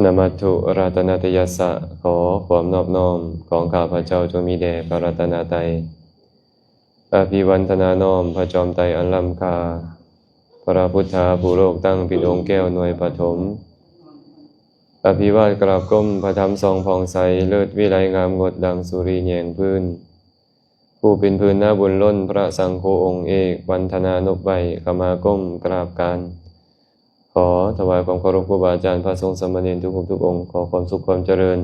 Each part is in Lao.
ນະມັດຖຸລັດຕະນະຕະຍັດສະ ຂໍຄວາມນອບນ້ອມຂອງຂ້າພະເຈົ້າຈົ່ງມີແດ່ພະລັດຕະນະໄຕ. ອະພິວັນທະນານ້ອມພະຈອມໄຕອັນລ້ຳຄ່າ, ພະພຸດທະຜູ້ໂລກຕັ້ງເປັນອົງແກ້ວໜ່ວຍປະຖົມ. ອະພິວາດກາບກົ້ມພະທຳສ່ອງຜ່ອງໃສ, ເລີດວິໄລງາມງົດດັ່ງສຸຣິແຍງພື້ນ. ຜູ້ເປັນພື້ນນາບຸນລົ້ນ, ພະສັງໂຄອົງເອກ, ວັນທະນານົບໄຫວ້, ຂະມາກົ້ມກາບການ. ຂໍຖວາຍຄວາມເຄົາລົບຄູບາອາຈານ, ພະສົງສາມະເນນທຸກຮູບທຸກອົງ, ຂໍຄວາມສຸກຄວາມຈະເລີນ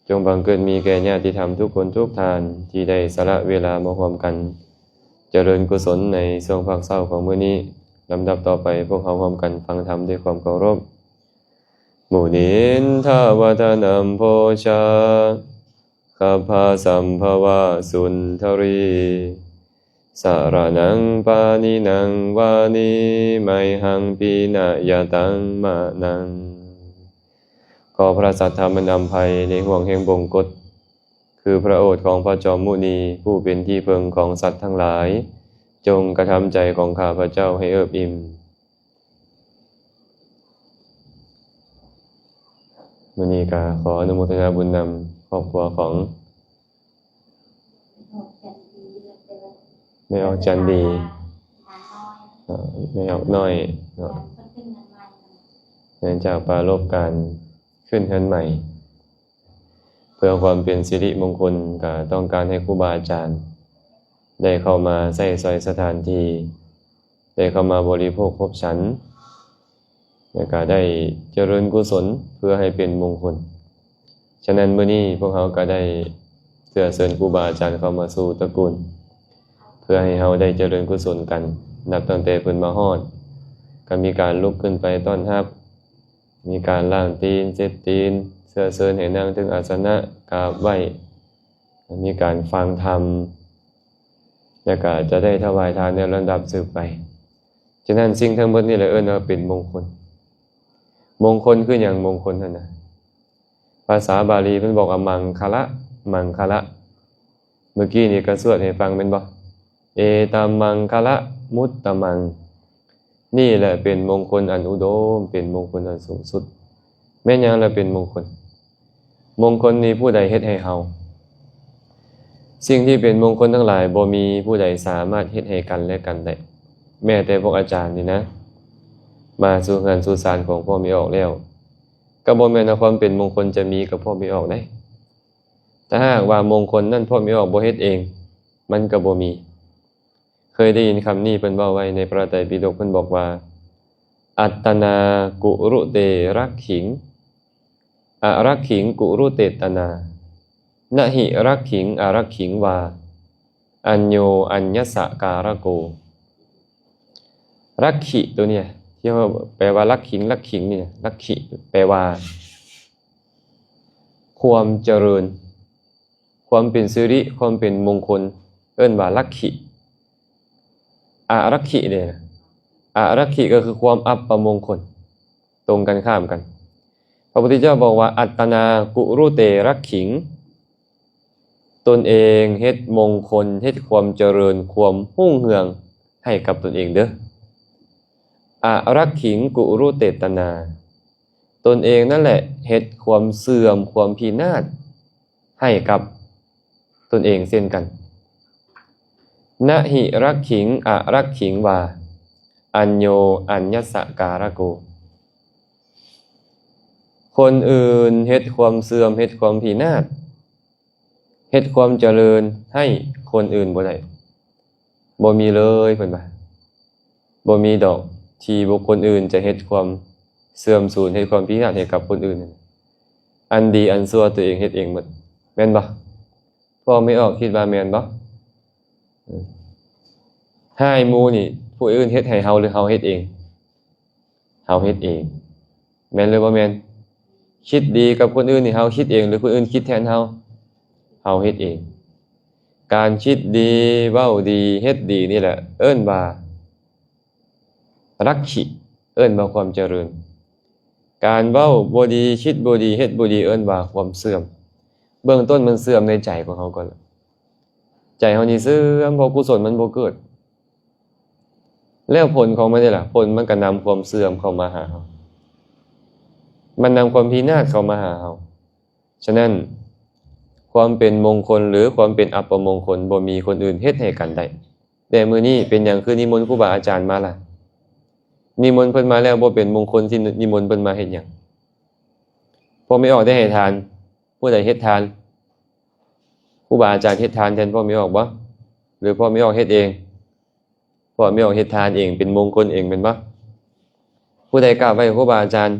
ຈົ່ງບັງເກີດມີແກ່ຍາດຕິທຳທຸກຄົນທຸກທ່ານ ທີ່ໄດ້ສະຫຼະເວລາມາຮ່ວມກັນຈະເລີນກຸສົນໃນຊ່ວງພາກເຊົ້າຂອງມື້ນີ້. ລຳດັບຕໍ່ໄປ, ພວກເຮົາຮ່ວມກັນຟັງທຳດ້ວຍຄວາມເຄົາລົບ. ມຸນິນທະວັດທະນັມໂພຊາ ຄັບພະສັມພະວະສຸນທະຣີ ສະລະນັງປານິນັງວານີ ໄມຫັງປິນະຍະຕັງມະນັງ. ຂໍພະສັດທຳອັນອຳໄພໃນຫ່ວງແຫ່ງບົງກົດ ຄືພະໂອດຂອງພະຈອມມຸນີ ຜູ້ເປັນທີ່ເພິ່ງຂອງສັດທັງຫຼາຍ ຈົ່ງກະທຳໃຈຂອງຂ້າພະເຈົ້າໃຫ້ເອິບອີ່ມ. ມື້ນີ້ກໍຂໍອະນຸໂມທະນາບຸນນຳຄອບຄົວຂອງແມ່ອອກຈັນດີ ເນາະ ແມ່ອອກນ້ອຍເນາະ ເນື່ອງຈາກປາລົບການຂຶ້ນເຮືອນໃໝ່ ເພື່ອຄວາມເປັນສິລິມົງຄົນ ກໍຕ້ອງການໃຫ້ຄູບາອາຈານໄດ້ເຂົ້າມາໃຊ້ສອຍສະຖານທີ່ ໄດ້ເຂົ້າມາບໍລິໂພກພົບສັນ ແລະ ກະໄດ້ຈະເລີນກຸສົນເພື່ອໃຫ້ເປັນມົງຄົນ. ສະນັ້ນ ມື້ນີ້ພວກເຮົາກະໄດ້ເຊື້ອເຊີນຄູບາອາຈານເຂົ້າມາສູ່ຕະກູນ ເພື່ອໃຫ້ເຮົາໄດ້ຈະເລີນກຸສົນກັນ. ນັບຕັ້ງແຕ່ເພິ່ນມາຮອດ ກະມີການລຸກຂຶ້ນໄປຕ້ອນຮັບ, ມີການລ້າງຕີນ, ເຊັດຕີນ, ເຊື້ອເຊີນໃຫ້ນັ່ງເທິງອາສະນະ, ກາບໄຫວ້, ມີການຟັງທຳ ແລ້ວກໍຈະໄດ້ຖວາຍທານໃນລຳດັບສືບໄປ. ສະນັ້ນ ສິ່ງທັງໝົດນີ້ແຫຼະເອີ້ນວ່າເປັນມົງຄົນ. ມົງຄົນຄືຫຍັງ? ມົງຄົນຫັ້ນນະ ພາສາບາລີເພິ່ນບອກວ່າ ມັງຄະລະ, ມັງຄະລະ. ເມື່ອກີ້ນີ້ກໍສວດໃຫ້ຟັງແມ່ນບໍ່? ເອຕະມັງຄະລະມຸດຕະມັງ. ນີ້ແຫຼະເປັນມົງຄົນອັນອຸດົມ, ເປັນມົງຄົນອັນສູງສຸດ. ແມ່ນຫຍັງລະເປັນມົງຄົນ? ມົງຄົນນີ້ຜູ້ໃດເຮັດໃຫ້ເຮົາ? ສິ່ງທີ່ເປັນມົງຄົນທັງຫຼາຍ ບໍ່ມີຜູ້ໃດສາມາດເຮັດໃຫ້ກັນແລະກັນໄດ້, ແມ້ແຕ່ພວກອາຈານນີ້ນະ ມາສູ່ເຮືອນສູ່ຊານຂອງພວກແມ່ອອກແລ້ວ ກໍບໍ່ແມ່ນວ່າຄວາມເປັນມົງຄົນຈະມີກັບພວກແມ່ອອກໄດ໋. ຖ້າຫາກວ່າມົງຄົນນັ້ນພວກແມ່ອອກບໍ່ເຮັດເອງ, ມັນກໍບໍ່ມີ. ເຄີຍໄດ້ຍິນຄຳນີ້ເພິ່ນເວົ້າໄວ້ໃນພະໄຕປິດົກ, ເພິ່ນບອກວ່າ ອັດຕະນາກຸລຸເຕລັກຂິງ ອະລັກຂິງກຸລຸເຕຕະນາ ນະຫິລັກຂິງອະລັກຂິງວາ ອັນໂຍອັນຍັດສະກາລະໂກ. ລັກຂິໂຕນີ້ ທີ່ເຮົາແປວ່າລັກຂິງ, ລັກຂິງນີ້ນະ, ລັກຂິແປວ່າຄວາມຈະເລີນ, ຄວາມເປັນສິລິ, ຄວາມເປັນມົງຄົນ ເອີ້ນວ່າລັກຂິ. ອະລັກຂິເດ ອະລັກຂິກໍຄືຄວາມອັບປະມົງຄົນ, ຕົງກັນຂ້າມກັນ. ພະພຸດທະເຈົ້າບອກວ່າ ອັດຕະນາກຸລຸເຕລັກຂິງ, ຕົນເອງເຮັດມົງຄົນ, ເຮັດຄວາມຈະເລີນ, ຄວາມຮຸ່ງເຮືອງໃຫ້ກັບຕົນເອງເດີ. ອະລັກຂິງກຸລຸເຕຕະນາ, ຕົນເອງນັ້ນແຫຼະເຮັດຄວາມເສື່ອມ, ຄວາມພິນາດໃຫ້ກັບຕົນເອງເຊັ່ນກັນ. ນະຫິລັກຂິງອະລັກຂິງວາ ອັນໂຍອັນຍັດສະກາລະໂກ. ຄົນອື່ນເຮັດຄວາມເສື່ອມ, ເຮັດຄວາມພິນາດ, ເຮັດຄວາມຈະເລີນໃຫ້ຄົນອື່ນບໍ່ໄດ້, ບໍ່ມີເລີຍ, ເພິ່ນວ່າ. ບໍ່ມີດອກທີ່ບຸກຄົນອື່ນຈະເຮັດຄວາມເສື່ອມສູນ, ເຮັດຄວາມພິນາດໃຫ້ກັບຄົນອື່ນ. ອັນດີອັນຊົ່ວຕົວເອງເຮັດເອງໝົດ, ແມ່ນບໍ່? ພວກແມ່ອອກຄິດວ່າແມ່ນບໍ່? ຮ້າຍໝູ່ນີ້ ຜູ້ອື່ນເຮັດໃຫ້ເຮົາ ຫຼື ເຮົາເຮັດເອງ? ເຮົາເຮັດເອງ, ແມ່ນຫຼືບໍ່ແມ່ນ? ຄິດດີກັບຄົນອື່ນນີ້ ເຮົາຄິດເອງ ຫຼື ຄົນອື່ນຄິດແທນເຮົາ? ເຮົາເຮັດເອງ. ການຄິດດີ, ເວົ້າດີ, ເຮັດດີນີ້ແຫຼະເອີ້ນວ່າລັກຂິ, ເອີ້ນວ່າຄວາມຈະເລີນ. ການເວົ້າບໍ່ດີ, ຄິດບໍ່ດີ, ເຮັດບໍ່ດີ ເອີ້ນວ່າຄວາມເສື່ອມ. ເບື້ອງຕົ້ນມັນເສື່ອມໃນໃຈຂອງເຮົາກ່ອນ. ໃຈເຮົານີ້ເສື່ອມ ເພາະກຸສົນມັນບໍ່ເກີດ. ແລ້ວຜົນຂອງມັນນີ້ລະ? ຜົນມັນກໍນຳຄວາມເສື່ອມເຂົ້າມາຫາເຮົາ. ມັນນຳຄວາມພິນາດເຂົ້າມາຫາເຮົາ. ສະນັ້ນ ຄວາມເປັນມົງຄົນ ຫຼື ຄວາມເປັນອັບປະມົງຄົນ ບໍ່ມີຄົນອື່ນເຮັດໃຫ້ກັນໄດ້. ແຕ່ມື້ນີ້ເປັນຫຍັງຄືນິມົນຄູບາອາຈານມາລະ? ນິມົນເພິ່ນມາແລ້ວບໍ່ເປັນມົງຄົນ ຊິນິມົນເພິ່ນມາເຮັດຫຍັງ? ພວກແມ່ອອກໄດ້ໃຫ້ທານ, ຜູ້ໃດເຮັດທານ? ຄູບາອາຈານເຮັດທານແທນພວກແມ່ອອກບໍ່? ຫຼື ພວກແມ່ອອກເຮັດເອງ? ພວກແມ່ອອກເຮັດທານເອງ ເປັນມົງຄົນເອງແມ່ນບໍ່? ຜູ້ໃດກາບໄຫວ້ຄູບາອາຈານ?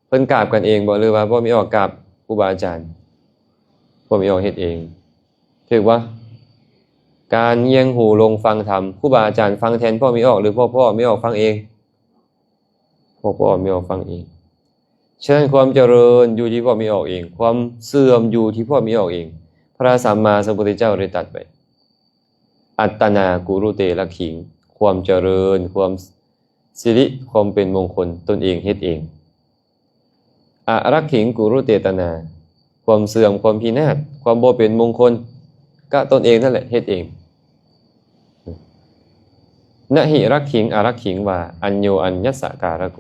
ເພິ່ນກາບກັນເອງບໍ່ ຫຼືວ່າພວກແມ່ອອກກາບຄູບາອາຈານ? ພວກແມ່ອອກເຮັດເອງ ຖືກບໍ່? ການງຽງຫູລົງຟັງທຳ ຄູບາອາຈານຟັງແທນພວກແມ່ອອກ ຫຼື ພວກ ພວກແມ່ອອກຟັງເອງ? ພວກ ພວກແມ່ອອກຟັງເອງ. ສະນັ້ນ ຄວາມຈະເລີນຢູ່ທີ່ພວກແມ່ອອກເອງ, ຄວາມເສື່ອມຢູ່ທີ່ພວກແມ່ອອກເອງ. ພະສຳມາສຳພຸດທະເຈົ້າໄດ້ຕັດໄວ້ ອັດຕະນາກຸລຸເຕລັກຂິງ ຄວາມຈະເລີນ ຄວາມສິລິ ຄວາມເປັນມົງຄົນຕົນເອງເຮັດເອງ. ອະລັກຂິງກຸລຸເຕຕະນາ ຄວາມເສື່ອມ ຄວາມພິນາດ ຄວາມບໍ່ເປັນມົງຄົນ ກະຕົນເອງນັ້ນແຫຼະເຮັດເອງ. ນະຫິລັກຂິງອະລັກຂິງວາ ອັນໂຍອັນຍັດສະກາລະໂກ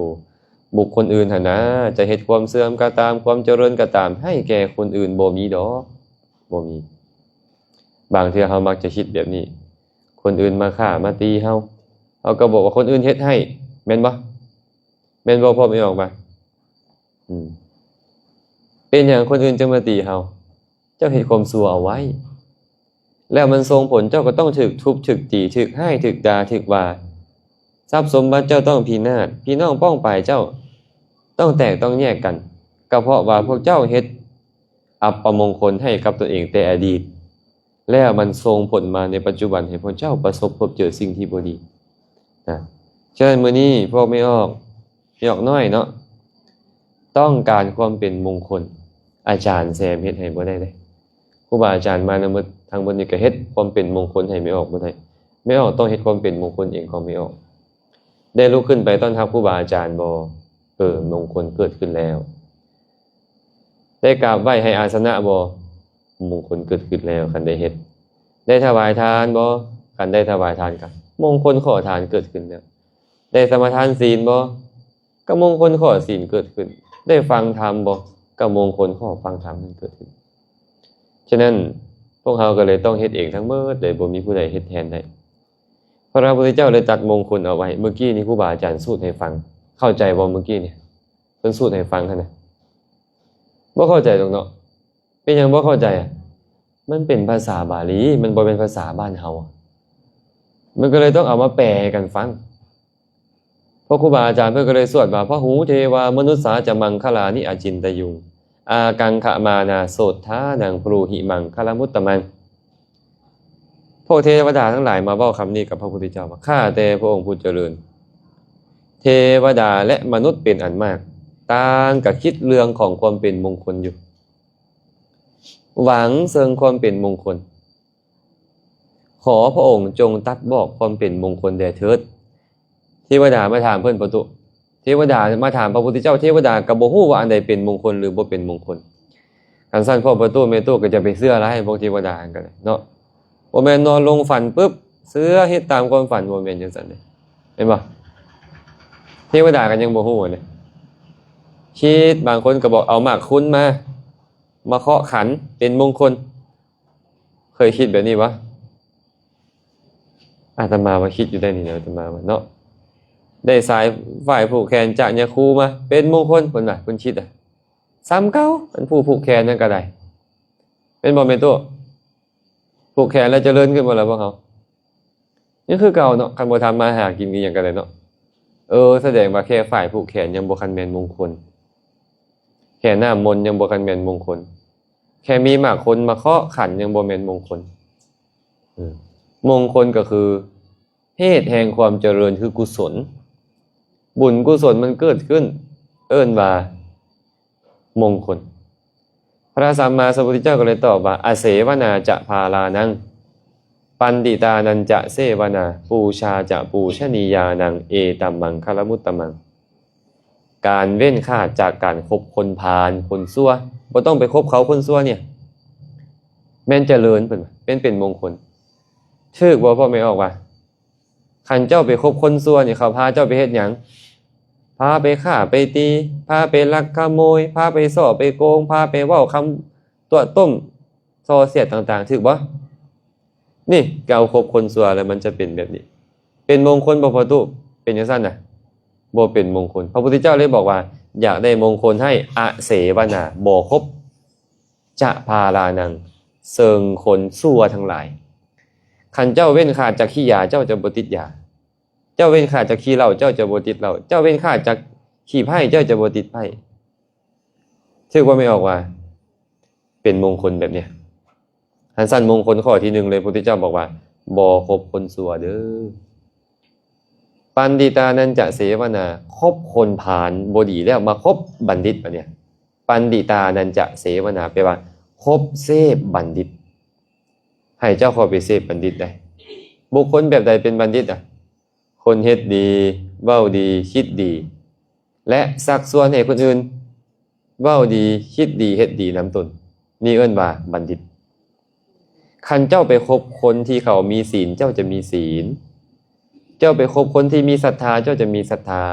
ບຸກຄົນອື່ນຫັ້ນນາ ຈະເຮັດຄວາມເສື່ອມກໍຕາມ ຄວາມຈະເລີນກໍຕາມ ໃຫ້ແກ່ຄົນອື່ນບໍ່ມີດອກ ບໍ່ມີ. ບາງເທື່ອເຮົາມັກຈະຄິດແບບນີ້ ຄົນອື່ນມາຂ້າມາຕີເຮົາ ເຮົາກໍບອກວ່າຄົນອື່ນເຮັດໃຫ້ ແມ່ນບໍ່? ແມ່ນບໍ່ ພໍ່ແມ່ອອກມາ? ອືມ ເປັນຫຍັງຄົນອື່ນຈຶ່ງມາຕີເຮົາ? ເຈົ້າເຮັດຄວາມຊົ່ວເອົາໄວ້ ແລ້ວມັນສົ່ງຜົນ ເຈົ້າກໍຕ້ອງຖືກທຸບ ຖືກຕີ ຖືກຮ້າຍ ຖືກດ່າ ຖືກວ່າ ຊັບສົມບັດເຈົ້າຕ້ອງພິນາດ ພີ່ນ້ອງປ້ອງປາຍເຈົ້າຕ້ອງແຕກຕ້ອງແຍກກັນ ກໍເພາະວ່າພວກເຈົ້າເຮັດອັບປະມົງຄົນໃຫ້ກັບຕົນເອງແຕ່ອະດີດ ແລ້ວມັນສົ່ງຜົນມາໃນປັດຈຸບັນໃຫ້ພວກເຈົ້າປະສົບພົບເຈີສິ່ງທີ່ບໍ່ດີນະ. ສະນັ້ນ ມື້ນີ້ພວກແມ່ອອກ ແມ່ອອກນ້ອຍເນາະ ຕ້ອງການຄວາມເປັນມົງຄົນ ອາຈານແຊມເຮັດໃຫ້ບໍ່ໄດ້ເດ້. ຄູບາອາຈານມານຳໝົດ ທັງໝົດນີ້ກໍເຮັດຄວາມເປັນມົງຄົນໃຫ້ແມ່ອອກບໍ່ໄດ້. ແມ່ອອກຕ້ອງເຮັດຄວາມເປັນມົງຄົນເອງຂອງແມ່ອອກ. ໄດ້ລຸກຂຶ້ນໄປຕ້ອນຮັບຄູບາອາຈານບໍ່? ເອີ ມົງຄົນເກີດຂຶ້ນແລ້ວ. ໄດ້ກາບໄຫວ້ໃຫ້ອາສະນະບໍ່? ມົງຄົນເກີດຂຶ້ນແລ້ວ ຄັນໄດ້ເຮັດ. ໄດ້ຖວາຍທານບໍ່? ຄັນໄດ້ຖວາຍທານ ກໍມົງຄົນຂໍ້ທານເກີດຂຶ້ນແລ້ວ. ໄດ້ສະມາທານສີນບໍ່? ກໍມົງຄົນຂໍ້ສີນເກີດຂຶ້ນ. ໄດ້ຟັງທຳບໍ່? ກໍມົງຄົນຂໍ້ຟັງທຳນັ້ນເກີດຂຶ້ນ. ສະນັ້ນ ພວກເຮົາກໍເລີຍຕ້ອງເຮັດເອງທັງໝົດເລີຍ ບໍ່ມີຜູ້ໃດເຮັດແທນໄດ້. ພະພຸດທະເຈົ້າໄດ້ຕັດມົງຄົນເອົາໄວ້. ເມື່ອກີ້ນີ້ຄູບາອາຈານສູດໃຫ້ຟັງ ເຂົ້າໃຈບໍ່? ເມື່ອກີ້ນີ້ເພິ່ນສູດໃຫ້ຟັງຫັ້ນນະ ບໍ່ເຂົ້າໃຈດອກເນາະ. ເປັນຫຍັງບໍ່ເຂົ້າໃຈ? ມັນເປັນພາສາບາລີ ມັນບໍ່ແມ່ນພາສາບ້ານເຮົາ ມັນກໍເລີຍຕ້ອງເອົາມາແປໃຫ້ກັນຟັງ. ພວກຄູບາອາຈານເພິ່ນກໍເລີຍສວດວ່າ ພະຫູເທວາມະນຸດສາຈະມັງຄະລານິອະຈິນຕະຍຸງ ອາກັງຂະມານາໂສດທານັງບຣູຫິມັງຄະລະມຸດຕະມັງ. ພວກເທວະດາທັງຫຼາຍມາເວົ້າຄຳນີ້ກັບພະພຸດທະເຈົ້າວ່າ ຂ້າແຕ່ພະອົງຜູ້ຈະເລີນ ເທວະດາ ແລະ ມະນຸດເປັນອັນມາກ ຕ່າງກໍຄິດເລື່ອງຂອງຄວາມເປັນມົງຄົນຢູ່ ຫວັງເຊິ່ງຄວາມເປັນມົງຄົນ. ຂໍພະອົງຈົ່ງຕັດບອກຄວາມເປັນມົງຄົນແດ່ເທີດ. ເທວະດາມາຖາມເພິ່ນປະຕຸ ເທວະດາມາຖາມພະພຸດທະເຈົ້າ ເທວະດາກໍບໍ່ຮູ້ວ່າອັນໃດເປັນມົງຄົນ ຫຼື ບໍ່ເປັນມົງຄົນ. ຄັນຊັ້ນພວກປະຕຸແມ່ຕູ້ກໍຈະໄປເຊື່ອຫຼາຍພວກເທວະດາຫັ້ນກໍໄດ້ເນາະ. ບໍ່ແມ່ນນອນລົງຝັນປຶບ ເຊື່ອເຮັດຕາມຄວາມຝັນ ບໍ່ແມ່ນຈັ່ງຊັ້ນເດ້ ແມ່ນບໍ່? ເທວະດາກໍຍັງບໍ່ຮູ້ເດ້. ຄິດ ບາງຄົນກໍບອກເອົາໝາກຄຸນມາ ມາເຄາະຂັນເປັນມົງຄົນ. ເຄີຍຄິດແບບນີ້ບໍ່? ອາດຕະມາວ່າຄິດຢູ່ໄດ້ນີ້ນະ ອາດຕະມາວ່າເນາະ. ໄດ້ສາຍຝ້າຍຜູກແຂນຈາກຍາຄູມາເປັນມົງຄົນ ເພິ່ນວ່າ ເພິ່ນຄິດອະ ສ່ຳເກົ່າ ອັນຜູ້ຜູກແຂນນັ້ນກໍໄດ້. ແມ່ນບໍ່ແມ່ຕູ້? ຜູກແຂນແລ້ວຈະເລີນຂຶ້ນບໍ່ລະພວກເຮົາ? ຍັງຄືເກົ່າເນາະ. ຄັນບໍ່ທຳມາຫາກິນອີ່ຫຍັງກໍໄດ້ເນາະ. ເອີ ສະແດງວ່າແຄ່ຝ້າຍຜູກແຂນຍັງບໍ່ຄັນແມ່ນມົງຄົນ ແຄ່ນ້ຳມົນຍັງບໍ່ຄັນແມ່ນມົງຄົນ ແຄ່ມີໝາກຄົນມາເຄາະຂັນຍັງບໍ່ແມ່ນມົງຄົນ. ເອີ ມົງຄົນກໍຄືເຫດແຫ່ງຄວາມຈະເລີນ ຄືກຸສົນ ບຸນກຸສົນມັນເກີດຂຶ້ນ ເອີ້ນວ່າມົງຄົນ. ພະສຳມາສຳພຸດທະເຈົ້າກໍເລີຍຕອບວ່າ ອະເສວະນາຈະພາລານັງ ປັນດິຕານັນຈະເສວະນາ ປູຊາຈະປູຊະນີຍານັງ ເອຕັມມັງຄະລະມຸດຕະມັງ. ການເວັ້ນຂາດຈາກການຄົບຄົນພານ ຄົນຊົ່ວ ບໍ່ຕ້ອງໄປຄົບເຂົາ ຄົນຊົ່ວນີ້ ແມ່ນຈະເລີນ ເພິ່ນວ່າ ແມ່ນເປັນມົງຄົນ. ຖືກບໍ່ ພໍ່ແມ່ອອກວ່າ ຄັນເຈົ້າໄປຄົບຄົນຊົ່ວນີ້ ເຂົາພາເຈົ້າໄປເຮັດຫຍັງ? ພ ພາໄປຂ້າໄປຕີ, ພາໄປລັກຂະໂມຍ, ພາໄປສໍ້ໄປໂກງ, ພາໄປເວົ້າຄຳຕົວະຕົ້ມ ສໍ່ສຽດຕ່າງໆ ຖືກບໍ່? ນີ້ ເຮົາຄົບຄົນຊົ່ວແລ້ວມັນຈະເປັນແບບນີ້. ເປັນມົງຄົນບໍ່ ພໍ່ຕູ້? ເປັນຈັ່ງຊັ້ນນະ? ບໍ່ເປັນມົງຄົນ. ພະພຸດທະເຈົ້າເລີຍບອກວ່າ ຢາກໄດ້ມົງຄົນໃຫ້ອະເສວະນາ, ບໍ່ຄົບ, ຈະພາລານັງ, ເຊິ່ງຄົນຊົ່ວທັງຫຼາຍ. ຄັນເຈົ້າເວັ້ນຂາດຈາກຂີ້ຢາ, ເຈົ້າຈະບໍ່ຕິດຢາ. ເຈົ້າເວັ້ນຂາດຈາກຂີ້ເຫຼົ້າ, ເຈົ້າຈະບໍ່ຕິດເຫຼົ້າ. ເຈົ້າເວັ້ນຂາດຈາກຂີ້ໄພ້, ເຈົ້າຈະບໍ່ຕິດໄພ້. ຖືກບໍ່ແມ່ອອກວ່າ ເປັນມົງຄົນແບບເນີ້ຍ. ຄັນຊັ້ນມົງຄົນຂໍ້ທີໜຶ່ງເລີຍ ພຸດທະເຈົ້າບອກວ່າ ບໍ່ຄົບຄົນຊົ່ວເດີ. ປັນດິຕານັນຈະເສວະນາ, ຄົບຄົນພານບໍ່ດີແລ້ວມາຄົບບັນດິດບາດເນີ້ຍ. ປັນດິຕານັນຈະເສວະນາ ແປວ່າ ຄົບເສບບັນດິດ. ໃຫ້ເຈົ້າເຂົ້າໄປເສບບັນດິດໄດ໋. ບຸກຄົນແບບໃດເປັນບັນດິດອະ? ຄົນເຮັດດີ, ເວົ້າດີ, ຄິດດີ ແລະ ຊັກຊວນໃຫ້ຄົນອື່ນເວົ້າດີ, ຄິດດີ, ເຮັດດີນຳຕົນ, ນີ້ເອີ້ນວ່າບັນດິດ. ຄັນເຈົ້າໄປຄົບຄົນທີ່ເຂົາມີศีນ, ເຈົ້າຈະມີศีນ. ເຈົ້າໄປຄົບຄົນທີ່ມີສັດທາ, ເຈົ້າຈະມີສັດທາ.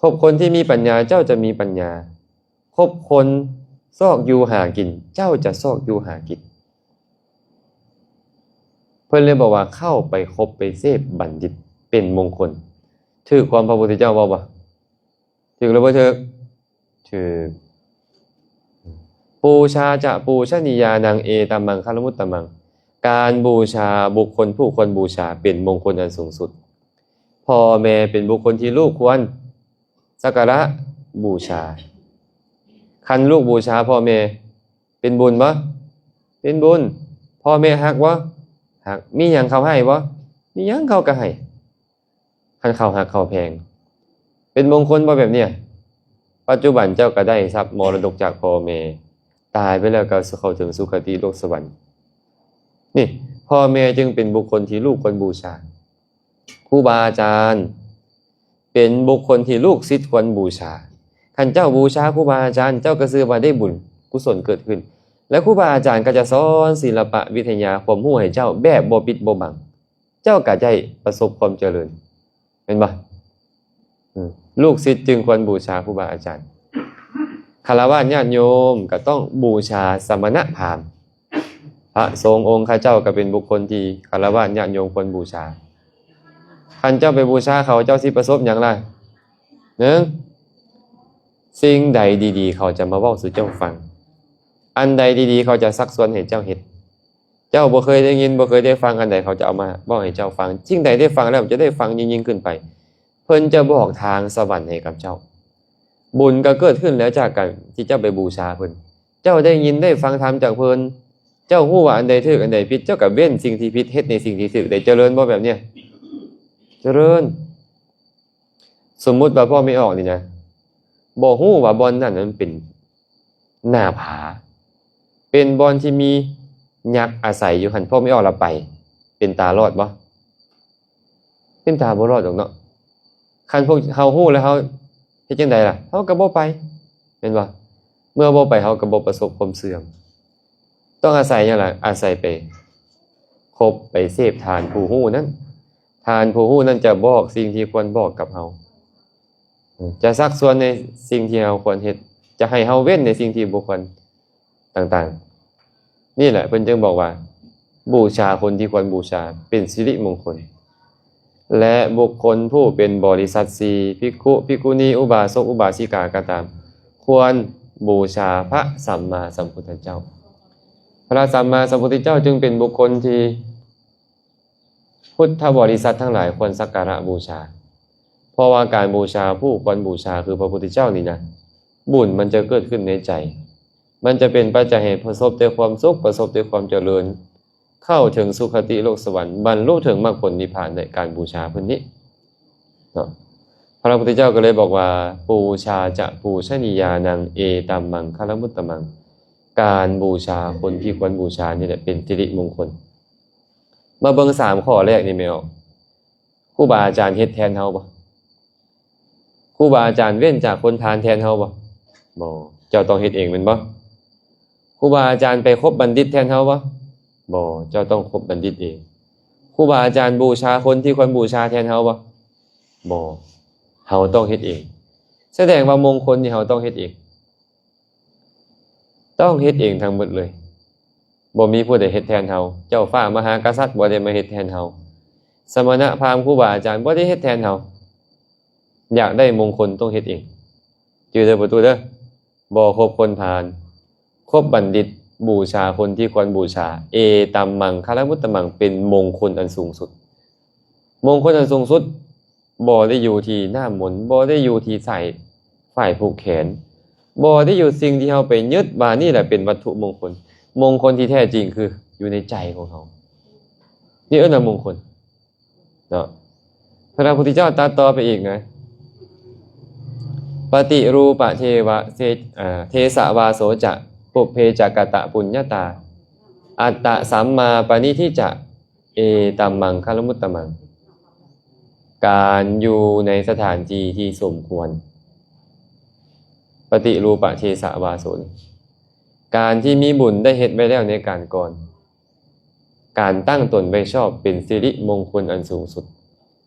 ຄົບຄົນທີ່ມີປັນຍາ, ເຈົ້າຈະມີປັນຍາ. ຄົບຄົນຊອກຢູ່ຫາກິນ, ເຈົ້າຈະຊອກຢູ່ຫາກິນ. ເພິ່ນເລີຍບອກວ່າ ເຂົ້າໄປຄົບໄປເສບບັນດິດເປັນມົງຄົນ. ຖືກຄວາມພະພຸດທະເຈົ້າເວົ້າບໍ່? ຖືກຫຼືບໍ່ຖືກ? ຖືກ. ປູຊາຈະປູຊະນີຍານັງ ເອຕະມັງຄະລະມຸດຕະມັງ. ການບູຊາບຸກຄົນຜູ້ຄວນບູຊາເປັນມົງຄົນອັນສູງສຸດ. ພໍ່ແມ່ເປັນບຸກຄົນທີ່ລູກຄວນສັກກາລະບູຊາ. ຄັນລູກບູຊາພໍ່ແມ່ເປັນບຸນບໍ່? ເປັນບຸນ. ພໍ່ແມ່ຮັກບໍ່? ຮັກ. ມີຫຍັງເຂົາໃຫ້ບໍ່? ມີຫຍັງເຂົາກໍໃຫ້. ຄັນເຂົາຮັກເຂົາແພງ ເປັນມົງຄົນບໍ່ແບບເນີ້ຍ? ປັດຈຸບັນເຈົ້າກໍໄດ້ຊັບມໍລະດົກຈາກພໍ່ແມ່, ຕາຍໄປແລ້ວກໍເຂົ້າເຖິງສຸຄະຕິໂລກສະຫວັນ. ນີ້ ພໍ່ແມ່ຈຶ່ງເປັນບຸກຄົນທີ່ລູກຄວນບູຊາ. ຄູບາອາຈານເປັນບຸກຄົນທີ່ລູກສິດຄວນບູຊາ. ຄັນເຈົ້າບູຊາຄູບາອາຈານ, ເຈົ້າກໍຊື່ວ່າໄດ້ບຸນກຸສົນເກີດຂຶ້ນ. ແລະ ຄູບາອາຈານກໍຈະສອນສິລະປະວິທະຍາຄວາມຮູ້ໃຫ້ເຈົ້າແບບບໍ່ປິດບໍ່ບັງ. ເຈົ້າກໍໄດ້ປະສົບຄວາມຈະເລີນ. ແມ່ນບໍ່? ອືມ ລູກສິດຈຶ່ງຄວນບູຊາຄູບາອາຈານ. ຄາລະວາດຍາດໂຍມກໍຕ້ອງບູຊາສະມະນະພາມ. ພະສົງອົງຄະເຈົ້າກໍເປັນບຸກຄົນທີ່ຄາລະວາດຍາດໂຍມຄວນບູຊາ. ຄັນເຈົ້າໄປບູຊາເຂົາ, ເຈົ້າຊິປະສົບຫຍັງລະ? ໜຶ່ງ, ສິ່ງໃດດີໆ ເຂົາຈະມາເວົ້າສູ່ເຈົ້າຟັງ. ອັນໃດດີໆ ເຂົາຈະຊັກຊວນໃຫ້ເຈົ້າເຮັດ. ເຈົ້າບໍ່ເຄີຍໄດ້ຍິນ, ບໍ່ເຄີຍໄດ້ຟັງອັນໃດ, ເຂົາຈະເອົາມາເວົ້າໃຫ້ເຈົ້າຟັງ. ສິ່ງໃດໄດ້ຟັງແລ້ວ ຈະໄດ້ຟັງຍິ່ງໆຂຶ້ນໄປ. ເພິ່ນຈະບອກທາງສະຫວັນໃຫ້ກັບເຈົ້າ. ບຸນກໍເກີດຂຶ້ນແລ້ວຈາກການທີ່ເຈົ້າໄປບູຊາເພິ່ນ. ເຈົ້າໄດ້ຍິນໄດ້ຟັງທຳຈາກເພິ່ນ. ເຈົ້າຮູ້ວ່າອັນໃດຖືກ ອັນໃດຜິດ, ເຈົ້າກໍເວັ້ນສິ່ງທີ່ຜິດ, ເຮັດໃນສິ່ງທີ່ຖືກ. ໄດ້ຈະເລີນບໍ່ແບບເນີ້ຍ? ຈະເລີນ. ສົມມຸດວ່າພໍ່ແມ່ອອກນີ້ນະ, ບໍ່ຮູ້ວ່າບ່ອນນັ້ນມັນເປັນໜ້າຜາ, ເປັນບ່ອນທີ່ມີຍັກອາໄສຢູ່ຫັ້ນ, ພໍ່ແມ່ອອກລະໄປ, ເປັນຕາລອດບໍ່? ເປັນຕາບໍ່ລອດດອກເນາະ. ຄັນພວກເຮົາຮູ້ແລ້ວ ເຮົາເຮັດຈັ່ງໃດລະ? ເຮົາກໍບໍ່ໄປ, ແມ່ນບໍ່? ເມື່ອບໍ່ໄປ ເຮົາກໍບໍ່ປະສົບຄວາມເຊື່ອມ. ຕ້ອງອາໄສຫຍັງລະ? ອາໄສໄປຄົບໄປເສບທ່ານຜູ້ຮູ້ນັ້ນ. ທ່ານຜູ້ຮູ້ນັ້ນຈະບອກສິ່ງທີ່ຄວນບອກກັບເຮົາ, ຈະຊັກຊວນໃນສິ່ງທີ່ເຮົາຄວນເຮັດ, ຈະໃຫ້ເຮົາເວັ້ນໃນສິ່ງທີ່ບໍ່ຄວນຕ່າງໆ. ນີ້ແຫຼະເພິ່ນຈຶ່ງບອກວ່າ ບູຊາຄົນທີ່ຄວນບູຊາເປັນສິລິມົງຄົນ. ແລະ ບຸກຄົນຜູ້ເປັນບໍລິສັດສີ່, ພິກຂຸ, ພິກຂຸນີ, ອຸບາສົກ, ອຸບາສິກາກໍຕາມ, ຄວນບູຊາພະສຳມາສຳພຸດທະເຈົ້າ. ພະສຳມາສຳພຸດທະເຈົ້າຈຶ່ງເປັນບຸກຄົນທີ່ພຸດທະບໍລິສັດທັງຫຼາຍຄວນສັກກາລະບູຊາ. ເພາະວ່າການບູຊາຜູ້ຄວນບູຊາຄືພະພຸດທະເຈົ້ານີ້ນະ, ບຸນມັນຈະເກີດຂຶ້ນໃນໃຈ, ມັນຈະເປັນປັດໄຈໃຫ້ປະສົບແຕ່ຄວາມສຸກ, ປະສົບແຕ່ຄວາມຈະເລີນ, ເຂົ້າເຖິງສຸຄະຕິໂລກສະຫວັນ, ບັນລຸເຖິງມັກຜົນນິບພານໃນການບູຊາເພິ່ນນີ້ເນາະ. ພະພຸດທະເຈົ້າກໍເລີຍບອກວ່າ ປູຊາຈະປູຊະນີຍານັງ ເອຕຳມັງຄະລະມຸດຕະມັງ. ການບູຊາຄົນທີ່ຄວນບູຊານີ້ແຫຼະເປັນສິລິມົງຄົນ. ມາເບິ່ງສາມຂໍ້ແລກນີ້ແມ່ນບໍ່? ຄູບາອາຈານເຮັດແທນເຮົາບໍ່? ຄູບາອາຈານເວັ້ນຈາກຄົນພານແທນເຮົາບໍ່? ບໍ່. ເຈົ້າຕ້ອງເຮັດເອງແມ່ນບໍ່? ຄູບາອາຈານໄປຄົບບັນດິດແທນເຮົາບໍ່? ບໍ່. ເຈົ້າຕ້ອງຄົບບັນດິດເອງ. ຄູບາອາຈານບູຊາຄົນທີ່ຄວນບູຊາແທນເຮົາບໍ່? ບໍ່. ເຮົາຕ້ອງເຮັດເອງ. ສະແດງວ່າມົງຄົນນີ້ເຮົາຕ້ອງເຮັດເອງ. ຕ້ອງເຮັດເອງທັງໝົດເລີຍ. ບໍ່ມີຜູ້ໃດເຮັດແທນເຮົາ. ເຈົ້າຟ້າມະຫາກະສັດບໍ່ໄດ້ມາເຮັດແທນເຮົາ. ສະມະນະພາມ ຄູບາອາຈານບໍ່ໄດ້ເຮັດແທນເຮົາ. ຢາກໄດ້ມົງຄົນຕ້ອງເຮັດເອງ. ຈື່ເດີປະຕູເດີ. ບໍ່ຄົບຄົນພານ. ຄົບບັນດິດ, ບູຊາຄົນທີ່ຄວນບູຊາ. ເອຕັມມັງຄະລະມຸດຕະມັງ, ເປັນມົງຄົນອັນສູງສຸດ. ມົງຄົນອັນສູງສຸດ ບໍ່ໄດ້ຢູ່ທີ່ນ້ຳມົນ, ບໍ່ໄດ້ຢູ່ທີ່ສາຍຝ້າຍຜູກແຂນ, ບໍ່ໄດ້ຢູ່ສິ່ງທີ່ເຮົາໄປຍຶດວ່ານີ້ແຫຼະເປັນວັດຖຸມົງຄົນ. ມົງຄົນທີ່ແທ້ຈິງຄືຢູ່ໃນໃຈຂອງເຮົາ. ນີ້ເອີ້ນວ່າມົງຄົນເນາະ. ພະພຸດທະເຈົ້າຕັດຕໍ່ໄປອີກນະ, ປະຕິຮູປະເທວະເສ ເສ ເສສະວາໂສຈະ ປຸບເພຈະກະຕະປຸນຍະຕາ ອັດຕະສຳມາປະນິທິຈະ ເອຕັມມັງຄະລະມຸດຕະມັງ. ການຢູ່ໃນສະຖານທີ່ທີ່ສົມຄວນ. ປະຕິຮູປະເທສະວາໂສ ການທີ່ມີບຸນໄດ້ເຮັດໄວ້ແລ້ວໃນການກ່ອນ, ການຕັ້ງຕົນໄວ້ຊອບເປັນສິລິມົງຄົນອັນສູງສຸດ.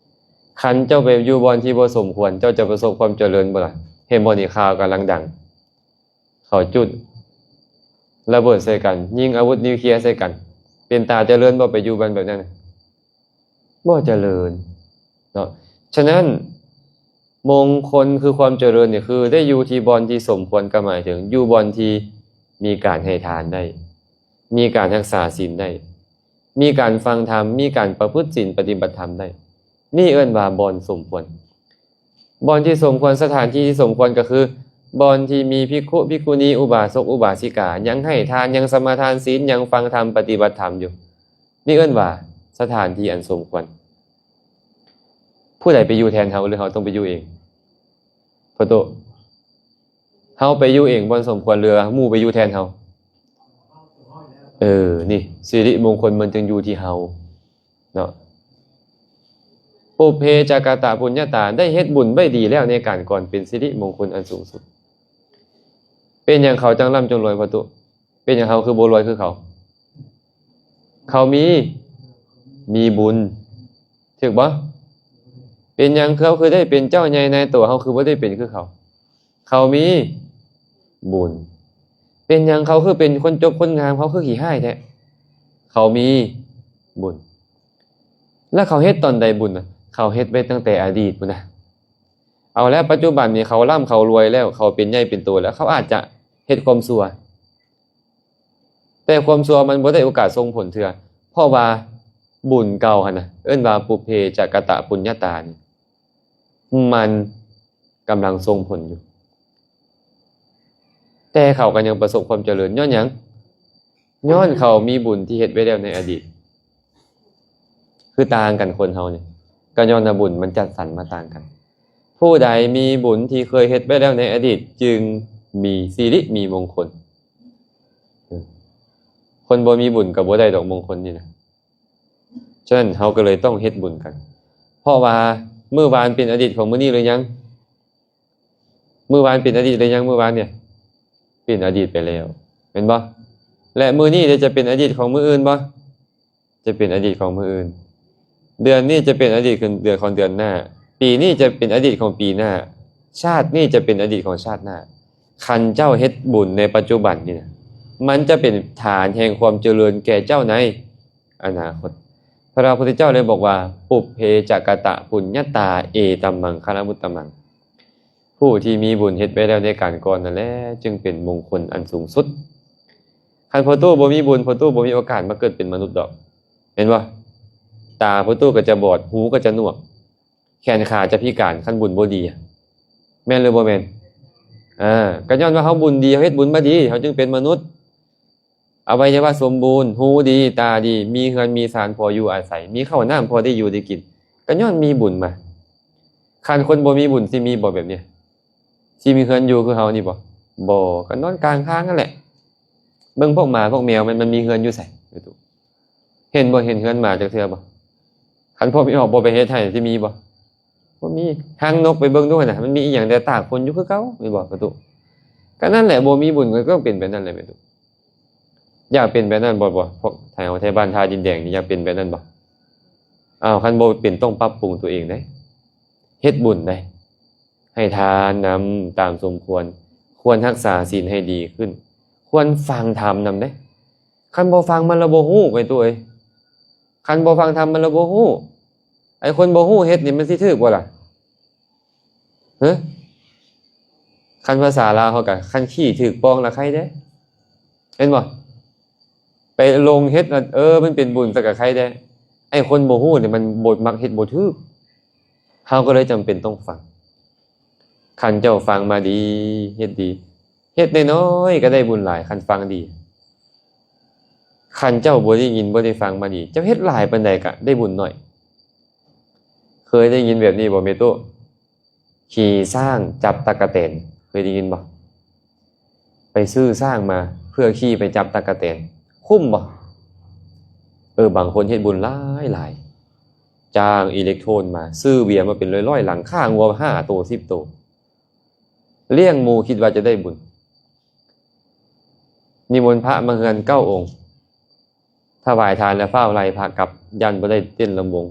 ຄັນເຈົ້າໄປຢູ່ບ່ອນທີ່ບໍ່ສົມຄວນ, ເຈົ້າຈະປະສົບຄວາມຈະເລີນບໍ່ລະ? ເຫັນບໍ່ນີ້ ຂ່າວກຳລັງດັງ. ເຂົາຈຸດລະເບີດໃສ່ກັນ, ຍິງອາວຸດນິວເຄຍໃສ່ກັນ. ເປັນຕາຈະເລີນບໍ່ໄປຢູ່ບ່ອນແບບນັ້ນ? ບໍ່ຈະເລີນເນາະ. ສະນັ້ນ ມົງຄົນຄືຄວາມຈະເລີນນີ້ ຄືໄດ້ຢູ່ທີ່ບ່ອນທີ່ສົມຄວນ, ກໍໝາຍເຖິງຢູ່ບ່ອນທີ່ມີການໃຫ້ທານໄດ້, ມີການຮັກສາສິນໄດ້, ມີການຟັງທຳ, ມີການປະພຶດສິນປະຕິບັດທຳໄດ້. ນີ້ເອີ້ນວ່າບ່ອນສົມຄວນ. ບ່ອນທີ່ສົມຄວນ, ສະຖານທີ່ທີ່ສົມຄວນກໍຄື ບ່ອນທີ່ມີພິກຂຸ, ພິກຂຸນີ, ອຸບາສົກ, ອຸບາສິກາ ຍັງໃຫ້ທານ, ຍັງສະມາທານສິນ, ຍັງຟັງທຳ, ປະຕິບັດທຳຢູ່. ນີ້ເອີ້ນວ່າສະຖານທີ່ອັນສົມຄວນ. ຜູ້ໃດໄປຢູ່ແທນເຮົາ ຫຼື ເຮົາຕ້ອງໄປຢູ່ເອງ? ພໍ່ໂຕ ເຮົາໄປຢູ່ເອງບ່ອນສົມຄວນ ຫຼື ໝູ່ໄປຢູ່ແທນເຮົາ? ເອີ ນີ້ ສິລິມົງຄົນມັນຈຶ່ງຢູ່ທີ່ເຮົາເນາະ. ປຸບເພຈະກະຕະປຸນຍະຕາ ໄດ້ເຮັດບຸນໄວ້ດີແລ້ວໃນການກ່ອນ ເປັນສິລິມົງຄົນອັນສູງສຸດ. ເປັນຫຍັງເຂົາຈັ່ງລ່ຳຈັ່ງລວຍ ພໍ່ຕູ້? ເປັນຫຍັງເຮົາຄືບໍ່ລວຍຄືເຂົາ? ເຂົາມີ ມີບຸນ ຖືກບໍ່? ເປັນຫຍັງເຂົາຄືໄດ້ເປັນເຈົ້າໃຫຍ່ນາຍໂຕ ເຮົາຄືບໍ່ໄດ້ເປັນຄືເຂົາ? ເຂົາມີບຸນ. ເປັນຫຍັງເຂົາຄືເປັນຄົນຈົບຄົນງາມ ເຮົາຄືຂີ້ຮ້າຍແທ້? ເຂົາມີບຸນ. ແລ້ວເຂົາເຮັດຕອນໃດບຸນນະ? ເຂົາເຮັດໄວ້ຕັ້ງແຕ່ອະດີດພຸ້ນນະ. ເອົາແລ້ວ ປັດຈຸບັນນີ້ເຂົາລ່ຳເຂົາລວຍແລ້ວ ເຂົາເປັນໃຫຍ່ເປັນໂຕແລ້ວ ເຂົາອາດຈະເຮັດຄວາມຊົ່ວ ແຕ່ຄວາມຊົ່ວມັນບໍ່ໄດ້ໂອກາດສົ່ງຜົນເທື່ອ ເພາະວ່າບຸນເກົ່າຫັ້ນນະ ເອີ້ນວ່າປຸບເພຈະກະຕະປຸນຍະຕານີ້ ມັນກຳລັງສົ່ງຜົນຢູ່. ແຕ່ເຂົາກໍຍັງປະສົບຄວາມຈະເລີນ ຍ້ອນຫຍັງ? ຍ້ອນເຂົາມີບຸນທີ່ເຮັດໄວ້ແລ້ວໃນອະດີດ. ຄືຕ່າງກັນ ຄົນເຮົານີ້ ກໍຍ້ອນວ່າບຸນມັນຈັດສັນມາຕ່າງກັນ. ຜູ້ໃດມີບຸນທີ່ເຄີຍເຮັດໄວ້ແລ້ວໃນອະດີດ ຈຶ່ງມີສິລິມີມົງຄົນ. ຄົນບໍ່ມີບຸນກໍບໍ່ໄດ້ດອກມົງຄົນນີ້ນະ. ສະນັ້ນເຮົາກໍເລີຍຕ້ອງເຮັດບຸນກັນ ເພາະວ່າມື້ວານເປັນອະດີດຂອງມື້ນີ້ຫຼືຍັງ? ມື້ວານເປັນອະດີດຫຼືຍັງ? ມື້ວານນີ້ເປັນອະດີດໄປແລ້ວ ແມ່ນບໍ່? ແລະ ມື້ນີ້ເດ ຈະເປັນອະດີດຂອງມື້ອື່ນບໍ່? ຈະເປັນອະດີດຂອງມື້ອື່ນ. ເດືອນນີ້ຈະເປັນອະດີດຂອງເດືອນ ຂອງເດືອນໜ້າ. ປີນີ້ຈະເປັນອະດີດຂອງປີໜ້າ. ຊາດນີ້ຈະເປັນອະດີດຂອງຊາດໜ້າ. ຄັນເຈົ້າເຮັດບຸນໃນປັດຈຸບັນນີ້ນະ ມັນຈະເປັນຖານແຫ່ງຄວາມຈະເລີນແກ່ເຈົ້າໃນ ອະນາຄົດ. ພະພຸດທະເຈົ້າເລີຍບອກວ່າ ປຸບເພຈະກະຕະປຸນຍະຕາ ເອຕັມມັງຄະລະມຸດຕະມັງ. ຜູ້ທີ່ມີບຸນເຮັດໄວ້ແລ້ວໃນການກ່ອນນັ້ນແຫຼະ ຈຶ່ງເປັນມົງຄົນອັນສູງສຸດ. ຄັນພໍ່ຕູ້ບໍ່ມີບຸນ ພໍ່ຕູ້ບໍ່ມີໂອກາດມາເກີດເປັນມະນຸດດອກ ແມ່ນບໍ່? ຕາພໍ່ຕູ້ກໍຈະບອດ ຫູກໍຈະໜວກ ແຂນຂາຈະພິການ ຄັນບຸນບໍ່ດີ ແມ່ນຫຼືບໍ່ແມ່ນ? ອາ ກໍຍ້ອນວ່າເຮົາບຸນດີ ເຮົາເຮັດບຸນມາດີ ເຮົາຈຶ່ງເປັນມະນຸດ. ອະໄວຍະວະສົມບູນ ຫູດີ ຕາດີ ມີເຮືອນມີຊານພໍຢູ່ອາໄສ ມີເຂົ້ານ້ຳພໍໄດ້ຢູ່ໄດ້ກິນ ກໍຍ້ອນມີບຸນມາ. ຄັນຄົນບໍ່ມີບຸນຊິມີບໍ່ແບບນີ້? ຊິມີເຮືອນຢູ່ຄືເຮົານີ້ບໍ່? ບໍ່ ກໍນອນກາງທາງນັ້ນແຫຼະ. ເບິ່ງພວກໝາພວກແມວ ມັນ ມັນມີເຮືອນຢູ່ໃສ? ເຫັນບໍ່? ເຫັນເຮືອນໝາຈັກເທື່ອບໍ່? ຄັນພວກມີອອກບໍ່ໄປເຮັດໃຫ້ ຊິມີບໍ່? ບໍ່ມີ. ຮັງນົກໄປເບິ່ງດູຫັ້ນນະ ມັນມີອີ່ຫຍັງແຕ່ຕາກຝົນຢູ່ຄືເກົ່າ ແມ່ນບໍ່ປະຕູ? ກໍນັ້ນແຫຼະ ບໍ່ມີບຸນກໍຕ້ອງເປັນແບບນັ້ນແຫຼະແມ່ນບໍ່? ຢາກເປັນແບບນັ້ນບໍ່? ບໍ່ ພວກໄທເຮົາ ໄທບ້ານທ່າດິນແດງນີ້ ຢາກເປັນແບບນັ້ນບໍ່? ອ້າວ ຄັນບໍ່ເປັນຕ້ອງປັບປຸງຕົວເອງເດ້ ເຮັດບຸນເດ້. ຫ້ທານນຳຕາມສົມຄວນ, ຄວນຮັກສາສິນໃຫ້ດີຂຶ້ນ, ຄວນຟັງທຳນຳເດ້. ຄັນບໍ່ຟັງມັນລະບໍ່ຮູ້ ໄອ້ຕູ້ເອີຍ, ຄັນບໍ່ຟັງທຳມັນລະບໍ່ຮູ້. ໄອ້ຄົນບໍ່ຮູ້ເຮັດນີ້ມັນຊິຖືກບໍ່ລະ? ຮະ? ຄັນພາສາລາວເຮົາກະ ຄັນຂີ້ຖືກປ່ອງລະໄຄເດ້ ເຫັນບໍ່? ໄປລົງເຮັດລະ ເອີ ມັນເປັນບຸນຊະກະໄຄແດ່. ໄອ້ຄົນບໍ່ຮູ້ນີ້ມັນບໍ່ມັກເຮັດບໍ່ຖືກ. ເຮົາກໍເລີຍຈຳເປັນຕ້ອງຟັງ. ຄັນເຈົ້າຟັງມາດີ ເຮັດດີ, ເຮັດນ້ອຍໆກໍໄດ້ບຸນຫຼາຍ ຄັນຟັງດີ. ຄັນເຈົ້າບໍ່ໄດ້ຍິນ ບໍ່ໄດ້ຟັງມາດີ ເຈົ້າເຮັດຫຼາຍປານໃດກໍໄດ້ບຸນໜ້ອຍ. ເຄີຍໄດ້ຍິນແບບນີ້ບໍ່ແມ່ຕູ້? ຂີ່ຊ້າງຈັບຕັກກະແຕນ ເຄີຍໄດ້ຍິນບໍ່? ໄປຊື້ຊ້າງມາເພື່ອຂີ່ໄປຈັບຕັກກະແຕນ ຄຸ້ມບໍ່? ເອີ ບາງຄົນເຮັດບຸນຫຼາຍໆ ຈ້າງອີເລັກໂທນມາ ຊື້ເບຍມາເປັນຮ້ອຍໆຫຼັງ ຂ້າງົວຫ້າໂຕ ສິບໂຕ ລ້ຽງໝູ ຄິດວ່າຈະໄດ້ບຸນ. ນິມົນພະມາເຮືອນເກົ້າອົງ ຖວາຍທານແລ້ວຟ້າວໄລ່ພະກັບ ຢ້ານບໍ່ໄດ້ເຕັ້ນລຳວົງ.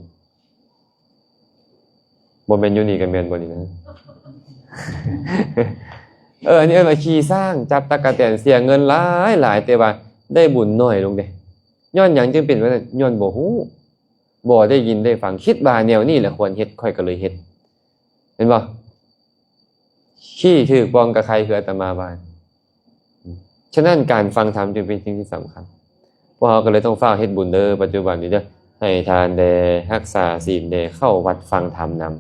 ບໍ່ແມ່ນຢູ່ນີ້ກໍແມ່ນບໍ່ນີ້ນະ? ເອີ ອັນນີ້ເອີ້ນວ່າຂີ່ຊ້າງຈັບຕັກກະແຕນ ເສຍເງິນຫຼາຍໆ ແຕ່ວ່າໄດ້ບຸນໜ້ອຍລົງເດ້. ຍ້ອນຫຍັງຈຶ່ງເປັນແບບນັ້ນ? ຍ້ອນບໍ່ຮູ້ ບໍ່ໄດ້ຍິນໄດ້ຟັງ ຄິດວ່າແນວນີ້ແຫຼະຄວນເຮັດ ຂ້ອຍກໍເລີຍເຮັດ ເຫັນບໍ່? ຂີ້ຖືກປ່ອງກະໄຄ ຄືອາດຕະມາວ່າ. ສະນັ້ນການຟັງທຳຈຶ່ງເປັນສິ່ງທີ່ສຳຄັນ. ພວກເຮົາກໍເລີຍຕ້ອງຟ້າວເຮັດບຸນເດີ ປັດຈຸບັນນີ້ເດີ ໃຫ້ທານແດ່ ຮັກສາສິນແດ່ ເຂົ້າວັດຟັງທຳນຳ.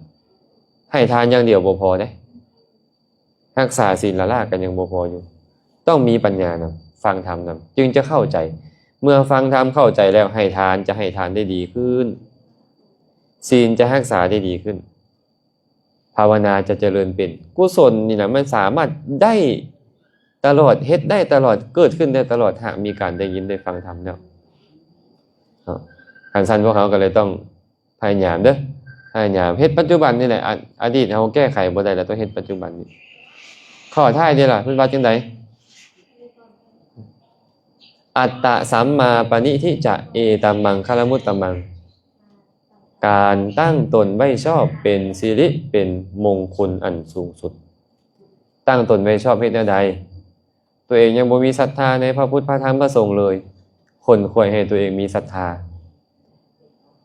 ໃຫ້ທານຢ່າງດຽວບໍ່ພໍເດ້ ຮັກສາສິນລະລະກໍຍັງບໍ່ພໍຢູ່ ຕ້ອງມີປັນຍານຳ ຟັງທຳນຳ ຈຶ່ງຈະເຂົ້າໃຈ. ເມື່ອຟັງທຳເຂົ້າໃຈແລ້ວ ໃຫ້ທານ ຈະໃຫ້ທານໄດ້ດີຂຶ້ນ ສິນຈະຮັກສາໄດ້ດີຂຶ້ນ ພາວະນາຈະຈະເລີນເປັນ. ກຸສົນນີ້ນະ ມັນສາມາດໄດ້ຕະຫຼອດ ເຮັດໄດ້ຕະຫຼອດ ເກີດຂຶ້ນໄດ້ຕະຫຼອດ ຫາກມີການໄດ້ຍິນໄດ້ຟັງທຳແລ້ວເນາະ. ຄັນຊັ້ນພວກເຮົາກໍເລີຍຕ້ອງພະຍາຍາມເດີ ພະຍາຍາມເຮັດປັດຈຸບັນນີ້ແຫຼະ. ອະ ອະດີດເຮົາແກ້ໄຂບໍ່ໄດ້ແລ້ວ ຕ້ອງເຮັດປັດຈຸບັນນີ້. ຂໍ້ທ້າຍເດລະ ເພິ່ນວ່າຈັ່ງໃດ? ອັດຕະສຳມາປະນິທິຈະ ເອຕັມມັງຄະລະມຸດຕະມັງ. ການຕັ້ງຕົນໄວ້ຊອບເປັນສິລິ ເປັນມົງຄົນອັນສູງສຸດ. ຕັ້ງຕົນໄວ້ຊອບເຮັດແນວໃດ? ຕົວເອງຍັງບໍ່ມີສັດທາໃນພະພຸດ ພະທຳ ພະສົງເລີຍ, ຂົນຂວາຍໃຫ້ຕົວເອງມີສັດທາ.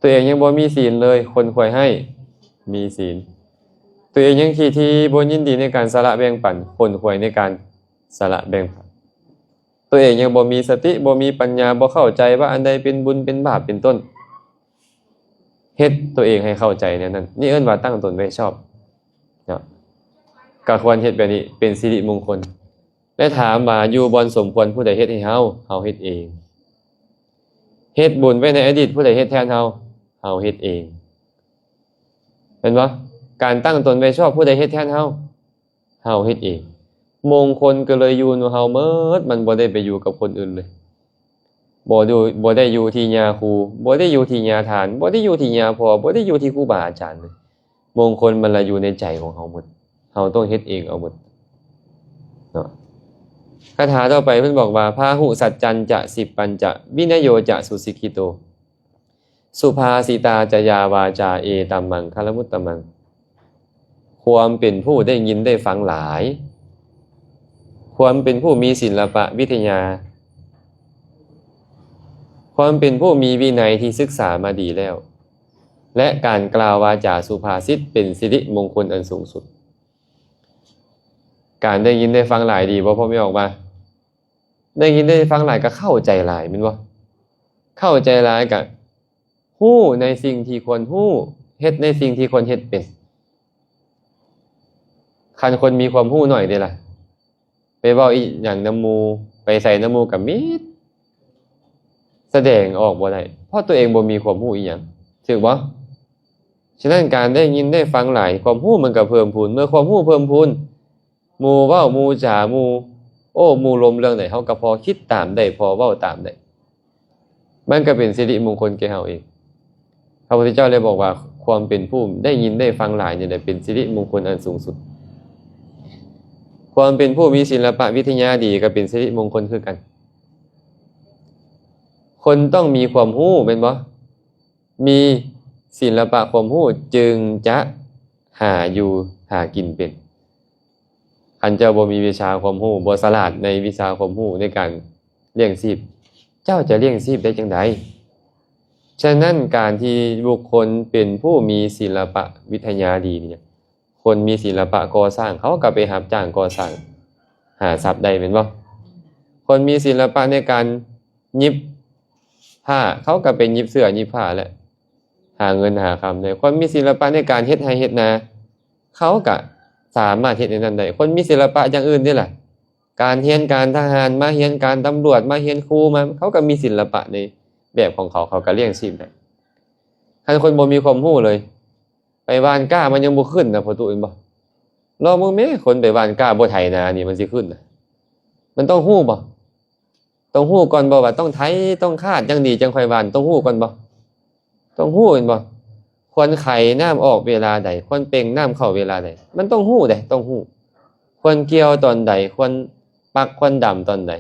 ຕົວເອງຍັງບໍ່ມີສິນເລີຍ, ຂົນຂວາຍໃຫ້ມີສິນ. ຕົວເອງຍັງຂີ້ຖີ່ບໍ່ຍິນດີໃນການສະຫຼະແບ່ງປັນ, ຂົນຂວາຍໃນການສະຫຼະແບ່ງປັນ. ຕົວເອງຍັງບໍ່ມີສະຕິ, ບໍ່ມີປັນຍາ, ບໍ່ເຂົ້າໃຈວ່າອັນໃດເປັນບຸນເປັນບາບເປັນຕົ້ນ, ເຮັດຕົວເອງໃຫ້ເຂົ້າໃຈແນວນັ້ນ. ນີ້ເອີ້ນວ່າຕັ້ງຕົນໄວ້ຊອບເນາະ. ກໍຄວນເຮັດແບບນີ້ເປັນສິລິມົງຄົນ. ແລະ ຖາມວ່າຢູ່ບ່ອນສົມຄວນຜູ້ໃດເຮັດໃຫ້ເຮົາ? ເຮົາເຮັດເອງ. ເຮັດບຸນໄວ້ໃນອະດີດຜູ້ໃດເຮັດແທນເຮົາ? ເຮົາເຮັດເອງ. ເຫັນບໍ່? ການຕັ້ງຕົນໄວ້ຊອບຜູ້ໃດເຮັດແທນເຮົາ? ເຮົາເຮັດເອງ. ມົງຄົນກໍເລີຍຢູ່ນຳເຮົາໝົດ, ມັນບໍ່ໄດ້ໄປຢູ່ກັບຄົນອື່ນເລີຍ. ບໍ່ຢູ່ ບໍ່ໄດ້ຢູ່ທີ່ຍາຄູ, ບໍ່ໄດ້ຢູ່ທີ່ຍາທ່ານ, ບໍ່ໄດ້ຢູ່ທີ່ຍາພໍ່, ບໍ່ໄດ້ຢູ່ທີ່ຄູບາອາຈານເລີຍ. ມົງຄົນມັນລະຢູ່ໃນໃຈຂອງເຮົາໝົດ, ເຮົາຕ້ອງເຮັດເອງເອົາໝົດເນາະ. ຄາຖາຕໍ່ໄປເພິ່ນບອກວ່າ ພາຫຸສັດຈັນຈະ ສິບປັນຈະ ວິນະໂຍຈະ ສຸສິກຂິໂຕ ສຸພາສິຕາຈະ ຍາວາຈາ ເອຕັມມັງຄະລະມຸດຕະມັງ. ຄວາມເປັນຜູ້ໄດ້ຍິນໄດ້ຟັງຫຼາຍ, ຄວາມເປັນຜູ້ມີສິນລະປະວິທະຍາ, ຄວາມເປັນຜູ້ມີວິໄນທີ່ສຶກສາມາດີແລ້ວ ແລະ ການກ່າວວາຈາສຸພາສິດເປັນສິລິມົງຄົນອັນສູງສຸດ. ການໄດ້ຍິນໄດ້ຟັງຫຼາຍດີບໍ່ ພໍ່ແມ່ອອກມາ? ໄດ້ຍິນໄດ້ຟັງຫຼາຍກໍເຂົ້າໃຈຫຼາຍ ແມ່ນບໍ່? ເຂົ້າໃຈຫຼາຍກໍຮູ້ໃນສິ່ງທີ່ຄວນຮູ້, ເຮັດໃນສິ່ງທີ່ຄວນເຮັດເປັນ. ຄັນຄົນມີຄວາມຮູ້ໜ້ອຍເດລະ, ໄປເວົ້າອີ່ຫຍັງນຳໝູ່, ໄປໃສນຳໝູ່ກໍມິດ ສະແດງອອກບໍ່ໄດ້, ເພາະຕົວເອງບໍ່ມີຄວາມຮູ້ອີ່ຫຍັງ, ຖືກບໍ່? ສະນັ້ນການໄດ້ຍິນໄດ້ຟັງຫຼາຍ, ຄວາມຮູ້ມັນກໍເພີ່ມພູນ, ເມື່ອຄວາມຮູ້ເພີ່ມພູນ, ໝູ່ເວົ້າ ໝູ່ຈາ ໝູ່ໂອ້ ໝູ່ລົມເລື່ອງໃດ ເຮົາກໍພໍຄິດຕາມໄດ້ ພໍເວົ້າຕາມໄດ້ ມັນກໍເປັນສິລິມົງຄົນແກ່ເຮົາເອງ. ພະພຸດທະເຈົ້າໄດ້ບອກວ່າ ຄວາມເປັນຜູ້ໄດ້ຍິນໄດ້ຟັງຫຼາຍນີ້ແຫຼະເປັນສິລິມົງຄົນອັນສູງສຸດ. ຄວາມເປັນຜູ້ມີສິນລະປະວິທະຍາດີກໍເປັນສິລິມົງຄົນຄືກັນ. ຄົນຕ້ອງມີຄວາມຮູ້ແມ່ນບໍ່? ມີສິນລະປະຄວາມຮູ້ຈຶ່ງຈະຫາຢູ່ຫາກິນເປັນ. ຄັນເຈົ້າບໍ່ມີວິຊາຄວາມຮູ້, ບໍ່ສະຫຼາດໃນວິຊາຄວາມຮູ້ໃນການລ້ຽງຊີບ, ເຈົ້າຈະລ້ຽງຊີບໄດ້ຈັ່ງໃດ? ສະນັ້ນ ການທີ່ບຸກຄົນເປັນຜູ້ມີສິລະປະວິທະຍາດີນີ້, ຄົນມີສິລະປະກໍ່ສ້າງ ເຂົາກໍໄປຮັບຈ້າງກໍ່ສ້າງ ຫາຊັບໄດ້ແມ່ນບໍ່? ຄົນມີສິລະປະໃນການຫຍິບຜ້າ ເຂົາກໍໄປຫຍິບເສື້ອຫຍິບຜ້າແຫຼະ ຫາເງິນຫາຄຳໄດ້. ຄົນມີສິລະປະໃນການເຮັດໄຮ່ເຮັດນາ ເຂົາກໍສາມາດເຮັດໃນນັ້ນໄດ້. ຄົນມີສິລະປະຢ່າງອື່ນເດ້ລະ, ການຮຽນການທະຫານ ມາຮຽນການຕຳຫຼວດ ມາຮຽນຄູມາ ເຂົາກໍມີສິລະປະໃນແບບຂອງເຂົາ, ເຂົາກໍລ້ຽງຊີບໄດ້. ຄັນຄົນບໍ່ມີຄວາມຮູ້ເລີຍ ໄປຫວ່ານກ້າມັນຍັງບໍ່ຂຶ້ນນະ ພໍ່ຕູ້ ເຫັນບໍ່? ລອງເບິ່ງແມ້ ຄົນໄປຫວ່ານກ້າບໍ່ໄຖນານີ້ ມັນຊິຂຶ້ນນະ? ມັນຕ້ອງຮູ້ບໍ່? ຕ້ອງຮູ້ກ່ອນບໍ່ວ່າຕ້ອງໄຖ ຕ້ອງຄາດຈັ່ງດີຈັ່ງຄ່ອຍຫວ່ານ? ຕ້ອງຮູ້ກ່ອນບໍ່? ຕ້ອງຮູ້ແມ່ນບໍ່? ຄວນໄຂນ້ຳອອກເວລາໃດ, ຄວນເປັ່ງນ້ຳເຂົ້າເວລາໃດ, ມັນຕ້ອງຮູ້ເດ້, ຕ້ອງຮູ້. ຄວນກ່ຽວຕອນໃດ, ຄວນປັກຄວນດຳຕອນໃດ.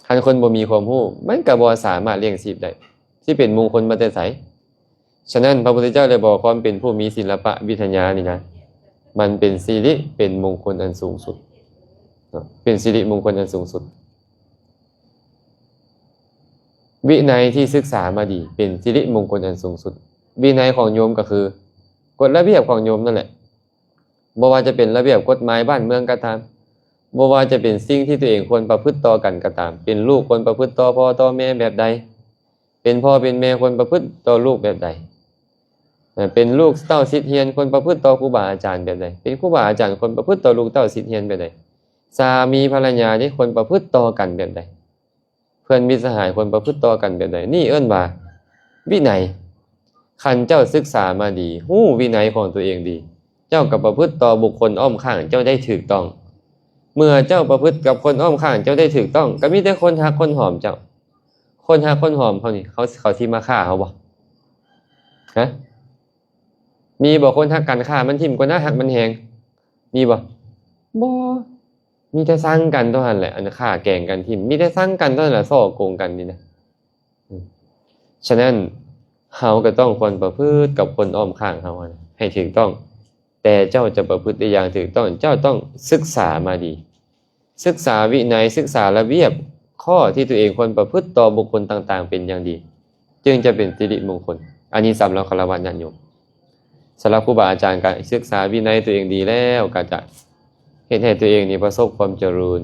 ຄັນຄົນບໍ່ມີຄວາມຮູ້ ມັນກໍບໍ່ສາມາດລ້ຽງຊີບໄດ້. ຊິເປັນມຸງຄົນມາແຕ່ໃສ? ສະນັ້ນ ພະພຸດທະເຈົ້າໄດ້ບອກ ຄວາມເປັນຜູ້ມີສິລະປະວິທະຍານີ້ນະ ມັນເປັນສິລິ ເປັນມຸງຄົນອັນສູງສຸດເນາະ, ເປັນສິລິມຸງຄົນອັນສູງສຸດ. ວິໄນທີ່ສຶກສາມາດີ ເປັນສິລິມຸງຄົນອັນສູງສຸດ. ວິໄນຂອງໂຍມກໍຄື ກົດລະບຽບຂອງໂຍມນັ້ນແຫຼະ. ບໍ່ວ່າຈະເປັນລະບຽບກົດໝາຍບ້ານເມືອງກໍຕາມ, ບໍ່ວ່າຈະເປັນສິ່ງທີ່ຕົວເອງຄວນປະພຶດຕໍ່ກັນກໍຕາມ, ເປັນລູກຄວນປະພຶດຕໍ່ພໍ່ຕໍ່ແມ່ແບບໃດ, ເປັນພໍ່ເປັນແມ່ຄວນປະພຶດຕໍ່ລູກແບບໃດ, ເປັນລູກເຕົ້າສິດຮຽນຄວນປະພຶດຕໍ່ຄູບາອາຈານແບບໃດ, ເປັນຄູບາອາຈານຄວນປະພຶດຕໍ່ລູກເຕົ້າສິດຮຽນແບບໃດ, ສາມີພັນລະຍານີ້ຄວນປະພຶດຕໍ່ກັນແບບໃດ. ເພື່ອນມິດສະຫາຍຄວນປະພຶດຕໍ່ກັນແບບໃດ? ນີ້ເອີ້ນວ່າວິໄນ. ຄັນເຈົ້າສຶກສາມາດີ, ຮູ້ວິໄນຂອງຕົວເອງດີ, ເຈົ້າກໍປະພຶດຕໍ່ບຸກຄົນອ້ອມຂ້າງເຈົ້າໄດ້ຖືກຕ້ອງ. ເມື່ອເຈົ້າປະພຶດກັບຄົນອ້ອມຂ້າງເຈົ້າໄດ້ຖືກຕ້ອງ, ກໍມີແຕ່ຄົນຮັກຄົນຫອມເຈົ້າ. ຄົນຮັກຄົນຫອມເຮົານີ້, ເຂົາ, ເຂົາຊິມາຂ້າເຮົາບໍ່? ຮະ? ມີບໍ່ຄົນຮັກກັນຂ້າມັນຖິ້ມກ່ອນນະ, ຮັກມັນແຮງ? ມີບໍ່? ບໍ່. ມີແຕ່ຊັງກັນເທົ່ານັ້ນແຫຼະ, ອັນຂ້າແກງກັນຖິ້ມ, ມີແຕ່ຊັງກັນເທົ່ານັ້ນແຫຼະ, ສໍ້ໂກງກັນນີ້ນະ. ອືມ ສະນັ້ນ ເຮົາກໍຕ້ອງຄວນປະພຶດກັບຄົນອ້ອມຂ້າງເຮົາຫັ້ນໃຫ້ຖືກຕ້ອງ. ແຕ່ເຈົ້າຈະປະພຶດໄດ້ຢ່າງຖືກຕ້ອງ, ເຈົ້າຕ້ອງສຶກສາມາດີ. ສຶກສາວິໄນ, ສຶກສາລະບຽບ, ຂໍ້ທີ່ຕົວເອງຄວນປະພຶດຕໍ່ບຸກຄົນຕ່າງໆເປັນຢ່າງດີ, ຈຶ່ງຈະເປັນສິລິມົງຄົນ. ອັນນີ້ສຳລັບຄາລະວະຍາດໂຍມ. ສຳລັບຄູບາອາຈານກໍສຶກສາວິໄນຕົວເອງດີແລ້ວ ກໍຈະເຮັດໃຫ້ຕົວເອງນີ້ປະສົບຄວາມຈະເລີນ,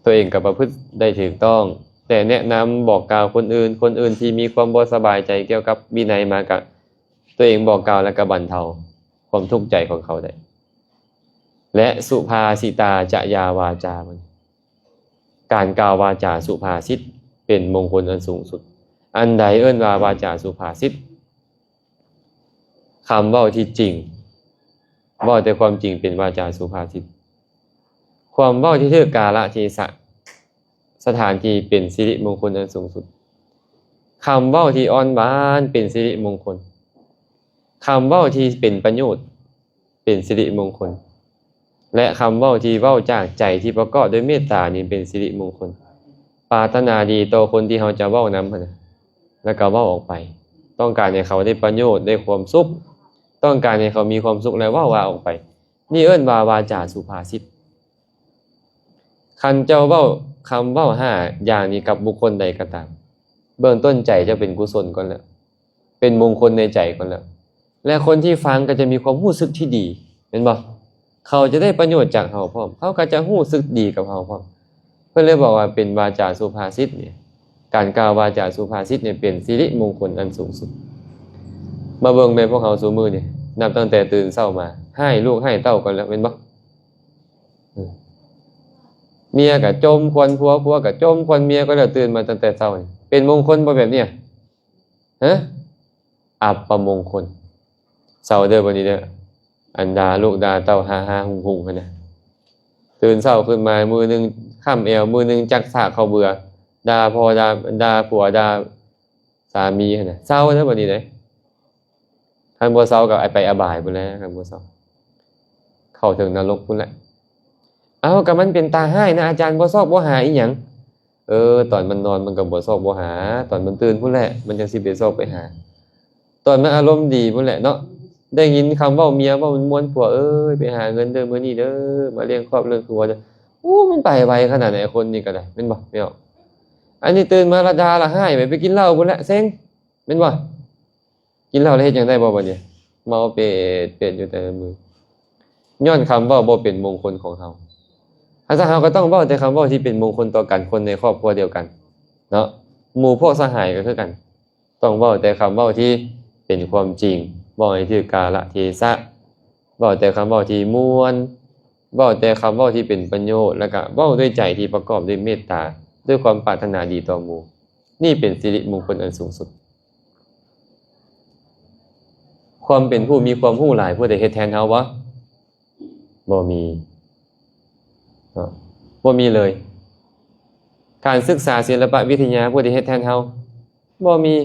ຕົວເອງກໍປະພຶດໄດ້ຖືກຕ້ອງ, ແຕ່ແນະນຳບອກກ່າວຄົນອື່ນ, ຄົນອື່ນທີ່ມີຄວາມບໍ່ສະບາຍໃຈກ່ຽວກັບວິໄນມາ ກໍຕົວເອງບອກກ່າວ ແລ້ວກໍບັນເທົາຄວາມທຸກໃຈຂອງເຂົາໄດ້. ແລະ ສຸພາສິຕາຈະຍາວາຈາ, ການກ່າວວາຈາສຸພາສິດເປັນມົງຄົນອັນສູງສຸດ. ອັນໃດເອີ້ນວ່າວາຈາສຸພາສິດ? ຄຳເວົ້າທີ່ຈິງ, ເວົ້າແຕ່ຄວາມຈິງເປັນວາຈາສຸພາສິດ. ຄວາມເວົ້າທີ່ຖືກກາລະເທສະ, ສະຖານທີ່ເປັນສິລິມົງຄົນອັນສູງສຸດ. ຄຳເວົ້າທີ່ອ່ອນຫວານເປັນສິລິມົງຄົນ. ຄຳເວົ້າທີ່ເປັນປະໂຫຍດ ເປັນສິລິມົງຄົນ ແລະ ຄຳເວົ້າທີ່ເວົ້າຈາກໃຈທີ່ປະກອບດ້ວຍເມດຕານີ້ເປັນສິລິມົງຄົນ. ປາດຖະໜາດີຕໍ່ຄົນທີ່ເຮົາຈະເວົ້ານຳຫັ້ນນະ ແລ້ວກໍເວົ້າອອກໄປ, ຕ້ອງການໃຫ້ເຂົາໄດ້ປະໂຫຍດ, ໄດ້ຄວາມສຸກ, ຕ້ອງການໃຫ້ເຂົາມີຄວາມສຸກ ແລ້ວເວົ້າວ່າອອກໄປ. ນີ້ເອີ້ນວ່າວາຈາສຸພາສິດ. ຄັນເຈົ້າເວົ້າຄຳເວົ້າຫ້າຢ່າງນີ້ກັບບຸກຄົນໃດກໍຕາມ, ເບື້ອງຕົ້ນໃຈເຈົ້າເປັນກຸສົນກ່ອນແລ້ວ, ເປັນມົງຄົນໃນໃຈກ່ອນແລ້ວ. ແລະ ຄົນທີ່ຟັງກໍຈະມີຄວາມຮູ້ສຶກທີ່ດີ, ແມ່ນບໍ່? ເຂົາຈະໄດ້ປະໂຫຍດຈາກເຮົາພ້ອມ, ເຂົາກໍຈະຮູ້ສຶກດີກັບເຮົາພ້ອມ. ເພິ່ນເລີຍບອກວ່າເປັນວາຈາສຸພາສິດນີ້, ການກ່າວວາຈາສຸພາສິດນີ້ເປັນສິລິມົງຄົນອັນສູງສຸດ. ມາເບິ່ງແມ່ພວກເຮົາຊຸມື້ນີ້, ນັບຕັ້ງແຕ່ຕື່ນເຊົ້າມາ, ຮ້າຍລູກຮ້າຍເຕົ້າກ່ອນແລ້ວ, ແມ່ນບໍ່? ເອີ ເມຍກໍຈົ່ມຄວັນຜົວ, ຜົວກໍຈົ່ມຄວັນເມຍກໍແລ້ວ, ຕື່ນມາຕັ້ງແຕ່ເຊົ້ານີ້ ເປັນມົງຄົນບໍ່ແບບນີ້? ຮະ? ອັບປະມົງຄົນ. ເຊົາເດີບັດນີ້ເດີ, ອັນດ່າລູກດ່າເຕົ້າ ຫາໆ ຫຸ່ງໆ ຫັ້ນນະ. ຕື່ນເຊົ້າຂຶ້ນມາ ມື້ໜຶ່ງຄ້ຳແອວ, ມື້ໜຶ່ງຈັກສາກເຂົ້າເບືອ, ດ່າພໍ່ ດ່າ ດ່າຜົວ ດ່າສາມີຫັ້ນນະ. ເຊົາເດີບັດນີ້ເດີ. ຄັນບໍ່ເຊົາກໍໄປອະບາຍພຸ້ນແຫຼະ, ຄັນບໍ່ເຊົາ ເຂົ້າເຖິງນະລົກພຸ້ນແຫຼະ. ເອົ້າ ກໍມັນເປັນຕາຮ້າຍນະອາຈານ, ບໍ່ຊອກບໍ່ຫາອີຫຍັງ. ເອີ ຕອນມັນນອນມັນກໍບໍ່ຊອກບໍ່ຫາ, ຕອນມັນຕື່ນພຸ້ນແຫຼະ ມັນຈັ່ງຊິໄປຊອກໄປຫາ, ຕອນມັນອາລົມດີພຸ້ນແຫຼະເນາະ. ໄດ້ຍິນຄຳເວົ້າເມຍເວົ້າມ່ວນ ຜົວເອີຍ ໄປຫາເງິນເດີມື້ນີ້ເດີ ມາລ້ຽງຄອບລ້ຽງຄົວເດີ. ໂອ້ ມັນໄປໄວຂະໜາດໃດ ຄົນນີ້ກໍໄດ້ ແມ່ນບໍ່? ແມ່ນບໍ່? ອັນນີ້ຕື່ນມາລະດ່າລະຮ້າຍ ໄປ ໄປກິນເຫຼົ້າພຸ້ນແຫຼະ ເຊັງ ແມ່ນບໍ່? ກິນເຫຼົ້າແລ້ວເຮັດຫຍັງໄດ້ບໍ່ບັດນີ້? ເມົາເປດເປດຢູ່ແຕ່ລະມື້ ຍ້ອນຄຳເວົ້າບໍ່ເປັນມົງຄົນຂອງເຮົາ. ອັນຊັ້ນເຮົາກໍຕ້ອງເວົ້າແຕ່ຄຳເວົ້າທີ່ເປັນມົງຄົນຕໍ່ກັນ ຄົນໃນຄອບຄົວດຽວກັນເນາະ ໝູ່ພວກສະຫາຍກໍຄືກັນ ຕ້ອງເວົ້າແຕ່ຄຳເວົ້າທີ່ເປັນຄວາມຈິງ ເວົ້າໃຫ້ຖືກກາລະເທສະ ເວົ້າແຕ່ຄຳເວົ້າທີ່ມ່ວນ ເວົ້າແຕ່ຄຳເວົ້າທີ່ເປັນປະໂຫຍດ ແລ້ວກະເວົ້າດ້ວຍໃຈທີ່ປະກອບດ້ວຍເມດຕາ ດ້ວຍຄວາມປາດຖະໜາດີຕໍ່ໝູ່. ນີ້ເປັນສິລິມົງຄົນອັນສູງສຸດ. ຄວາມເປັນຜູ້ມີຄວາມຮູ້ຫຼາຍ ຜູ້ໃດເຮັດແທນເຮົາບໍ່? ບໍ່ມີເນາະ ບໍ່ມີເລີຍ. ການສຶກສາສິລະປະວິທະຍາ ຜູ້ໃດເຮັດແທນເຮົາ? ບໍ່ມີ.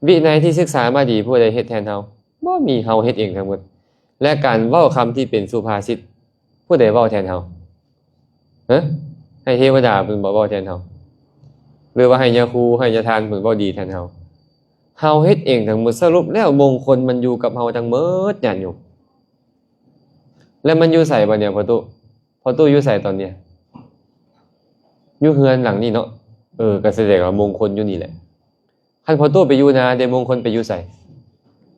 ວິໄນທີ່ສຶກສາມາດີ ຜູ້ໃດເຮັດແທນເຮົາ? ບໍ່ມີ. ເຮົາເຮັດເອງທັງໝົດ. ແລະ ການເວົ້າຄຳທີ່ເປັນສຸພາສິດ ຜູ້ໃດເວົ້າແທນເຮົາ? ຮະ? ໃຫ້ເທວະດາເພິ່ນບໍ່ເວົ້າແທນເຮົາ? ຫຼືວ່າໃຫ້ຍາຄູ ໃຫ້ຍາທ່ານເພິ່ນເວົ້າດີແທນເຮົາ? ເຮົາເຮັດເອງທັງໝົດ. ສະຫຼຸບແລ້ວ ມົງຄົນມັນຢູ່ກັບເຮົາທັງໝົດ ຍາດໂຍມ. ແລ້ວມັນຢູ່ໃສບັດນີ້ພໍ່ຕູ້? ພໍ່ຕູ້ຢູ່ໃສຕອນນີ້? ຢູ່ເຮືອນຫຼັງນີ້ເນາະ. ເອີ ກໍສະແດງວ່າມົງຄົນຢູ່ນີ້ແຫຼະ. ຄັນພໍ່ຕູ້ໄປຢູ່ນາເດ ມົງຄົນໄປຢູ່ໃສ?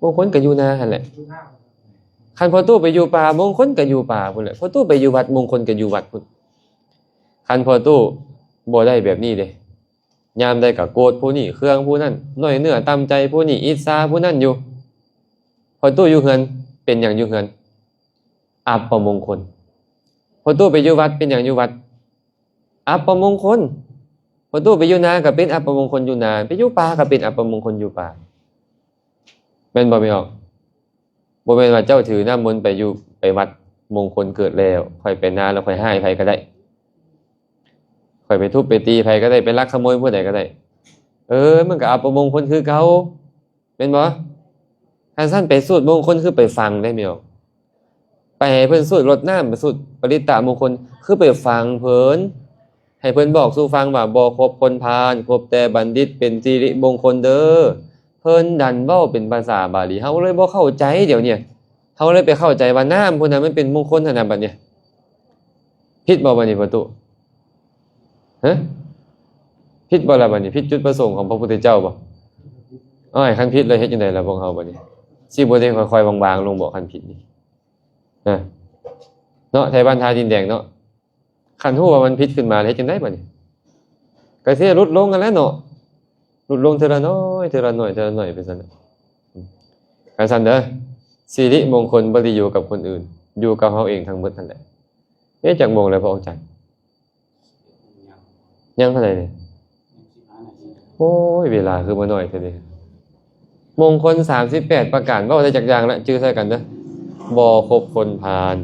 ມົງຄົນກໍຢູ່ນາຫັ້ນແຫຼະ. ຄັນພໍ່ຕູ້ໄປຢູ່ປ່າ ມົງຄົນກໍຢູ່ປ່າພຸ້ນແຫຼະ. ພໍ່ຕູ້ໄປຢູ່ວັດ ມົງຄົນກໍຢູ່ວັດພຸ້ນ. ຄັນພໍ່ຕູ້ບໍ່ໄດ້ແບບນີ້ເດ ຍາມໃດກໍໂກດຜູ້ນີ້ ເຄືອງຜູ້ນັ້ນ ນ້ອຍເນື້ອຕ່ຳໃຈຜູ້ນີ້ ອິດສາຜູ້ນັ້ນຢູ່. ພໍ່ຕູ້ຢູ່ເຮືອນ ເປັນຫຍັງຢູ່ເຮືອນ? ອັບປະມົງຄົນ. ພໍ່ຕູ້ໄປຢູ່ວັດ ເປັນຫຍັງຢູ່ວັດ? ອັບປະມົງຄົນ. ພໍ່ຕູ້ໄປຢູ່ນາກໍເປັນອັບປະມົງຄົນຢູ່ນາ ໄປຢູ່ປ່າກໍເປັນອັບປະມົງຄົນຢູ່ປ່າ. ແມ່ນບໍ່ແມ່ອອກ? ບໍ່ແມ່ນວ່າເຈົ້າຖືນ້ຳມົນໄປຢູ່ ໄປວັດ ມົງຄົນເກີດແລ້ວ ຂ້ອຍໄປນາແລ້ວຂ້ອຍຮ້າຍໃຜກໍໄດ້ ຂ້ອຍໄປທຸບໄປຕີໃຜກໍໄດ້ ໄປລັກຂະໂມຍຜູ້ໃດກໍໄດ້. ເອີ ມັນກໍອັບປະມົງຄົນຄືເກົ່າ ແມ່ນບໍ່? ຄັນຊັ້ນໄປສູດມົງຄົນຄືໄປຝັງໄດ້ແມ່ອອກ. ໄປໃຫ້ເພິ່ນສູດລົດນ້ຳ ສູດປະລິດຕະມົງຄົນ ຄືໄປຟັງເພິ່ນ ໃຫ້ເພິ່ນບອກສູ່ຟັງວ່າ ບໍ່ຄົບຄົນພານ ຄົບແຕ່ບັນດິດ ເປັນສິລິມົງຄົນເດີ. ເພິ່ນດັນເວົ້າເປັນພາສາບາລີ ເຮົາເລີຍບໍ່ເຂົ້າໃຈ. ດຽວນີ້ເຮົາເລີຍໄປເຂົ້າໃຈວ່ານ້ຳພຸ້ນນະມັນເປັນມົງຄົນຫັ້ນນະ. ບັດນີ້ຜິດບໍ່ບັດນີ້ພໍ່ຕູ້? ຮະ? ຜິດບໍ່ລະບັດນີ້? ຜິດຈຸດປະສົງຂອງພະພຸດທະເຈົ້າບໍ່? ເອີຍ ຄັນຜິດແລ້ວເຮັດຈັ່ງໃດລະພວກເຮົາບັດນີ້? ຊິບໍ່ໄດ້ຄ່ອຍໆ ວາງໆ ລົງບໍ່ ຄັນຜິດນີ້? ນະ ເນາະ ໄທບ້ານທ່າດິນແດງເນາະ. ຄັນຮູ້ວ່າມັນຜິດຂຶ້ນມາແລ້ວເຮັດຈັ່ງໃດບັດນີ້? ກໍຊິຫຼຸດລົງຫັ້ນແຫຼະເນາະ ຫຼຸດລົງເທື່ອລະໜ້ອຍ ເທື່ອລະໜ້ອຍ ເທື່ອລະໜ້ອຍໄປຊັ້ນ. ຄັນຊັ້ນເດີ ສິລິມົງຄົນບໍ່ໄດ້ຢູ່ກັບຄົນອື່ນ ຢູ່ກັບເຮົາເອງທັງໝົດຫັ້ນແຫຼະ. ເອີ ຈັກໂມງແລ້ວພະອາຈານ? ຍັງເທົ່າໃດນີ້? ໂອ້ຍ ເວລາຄືມາໜ້ອຍແທ້ເດ. ມົງຄົນສາມສິບແປດປະການ ເວົ້າໄດ້ຈັກຢ່າງລະ ຈື່ໃສ່ກັນເດີ. ບໍ່ຄົບຄົນພານ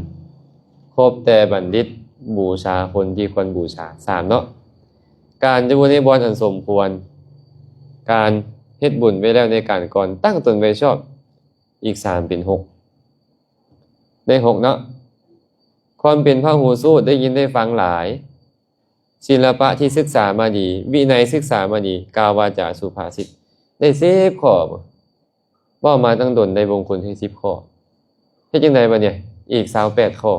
ຄົບແຕ່ບັນດິດ ບູຊາຄົນທີ່ຄວນບູຊາ ສາມເນາະ. ການຢູ່ໃນບ່ອນອັນສົມຄວນ ການເຮັດບຸນໄວ້ແລ້ວໃນການກ່ອນ ຕັ້ງຕົນໄວ້ຊອບ ອີກສາມເປັນຫົກ ໄດ້ຫົກເນາະ. ຄວາມເປັນພະຫູສູດ ໄດ້ຍິນໄດ້ຟັງຫຼາຍ ສິລະປະທີ່ສຶກສາມາດີ ວິໄນສຶກສາມາດີ ກາວາຈາສຸພາສິດ ໄດ້ສິບຂໍ້. ເວົ້າມາຕັ້ງດົນ ໄດ້ມົງຄົນໃຫ້ສິບຂໍ້. ເຮັດຈັ່ງໃດບັດນີ້? ອີກຊາວແປດຂໍ້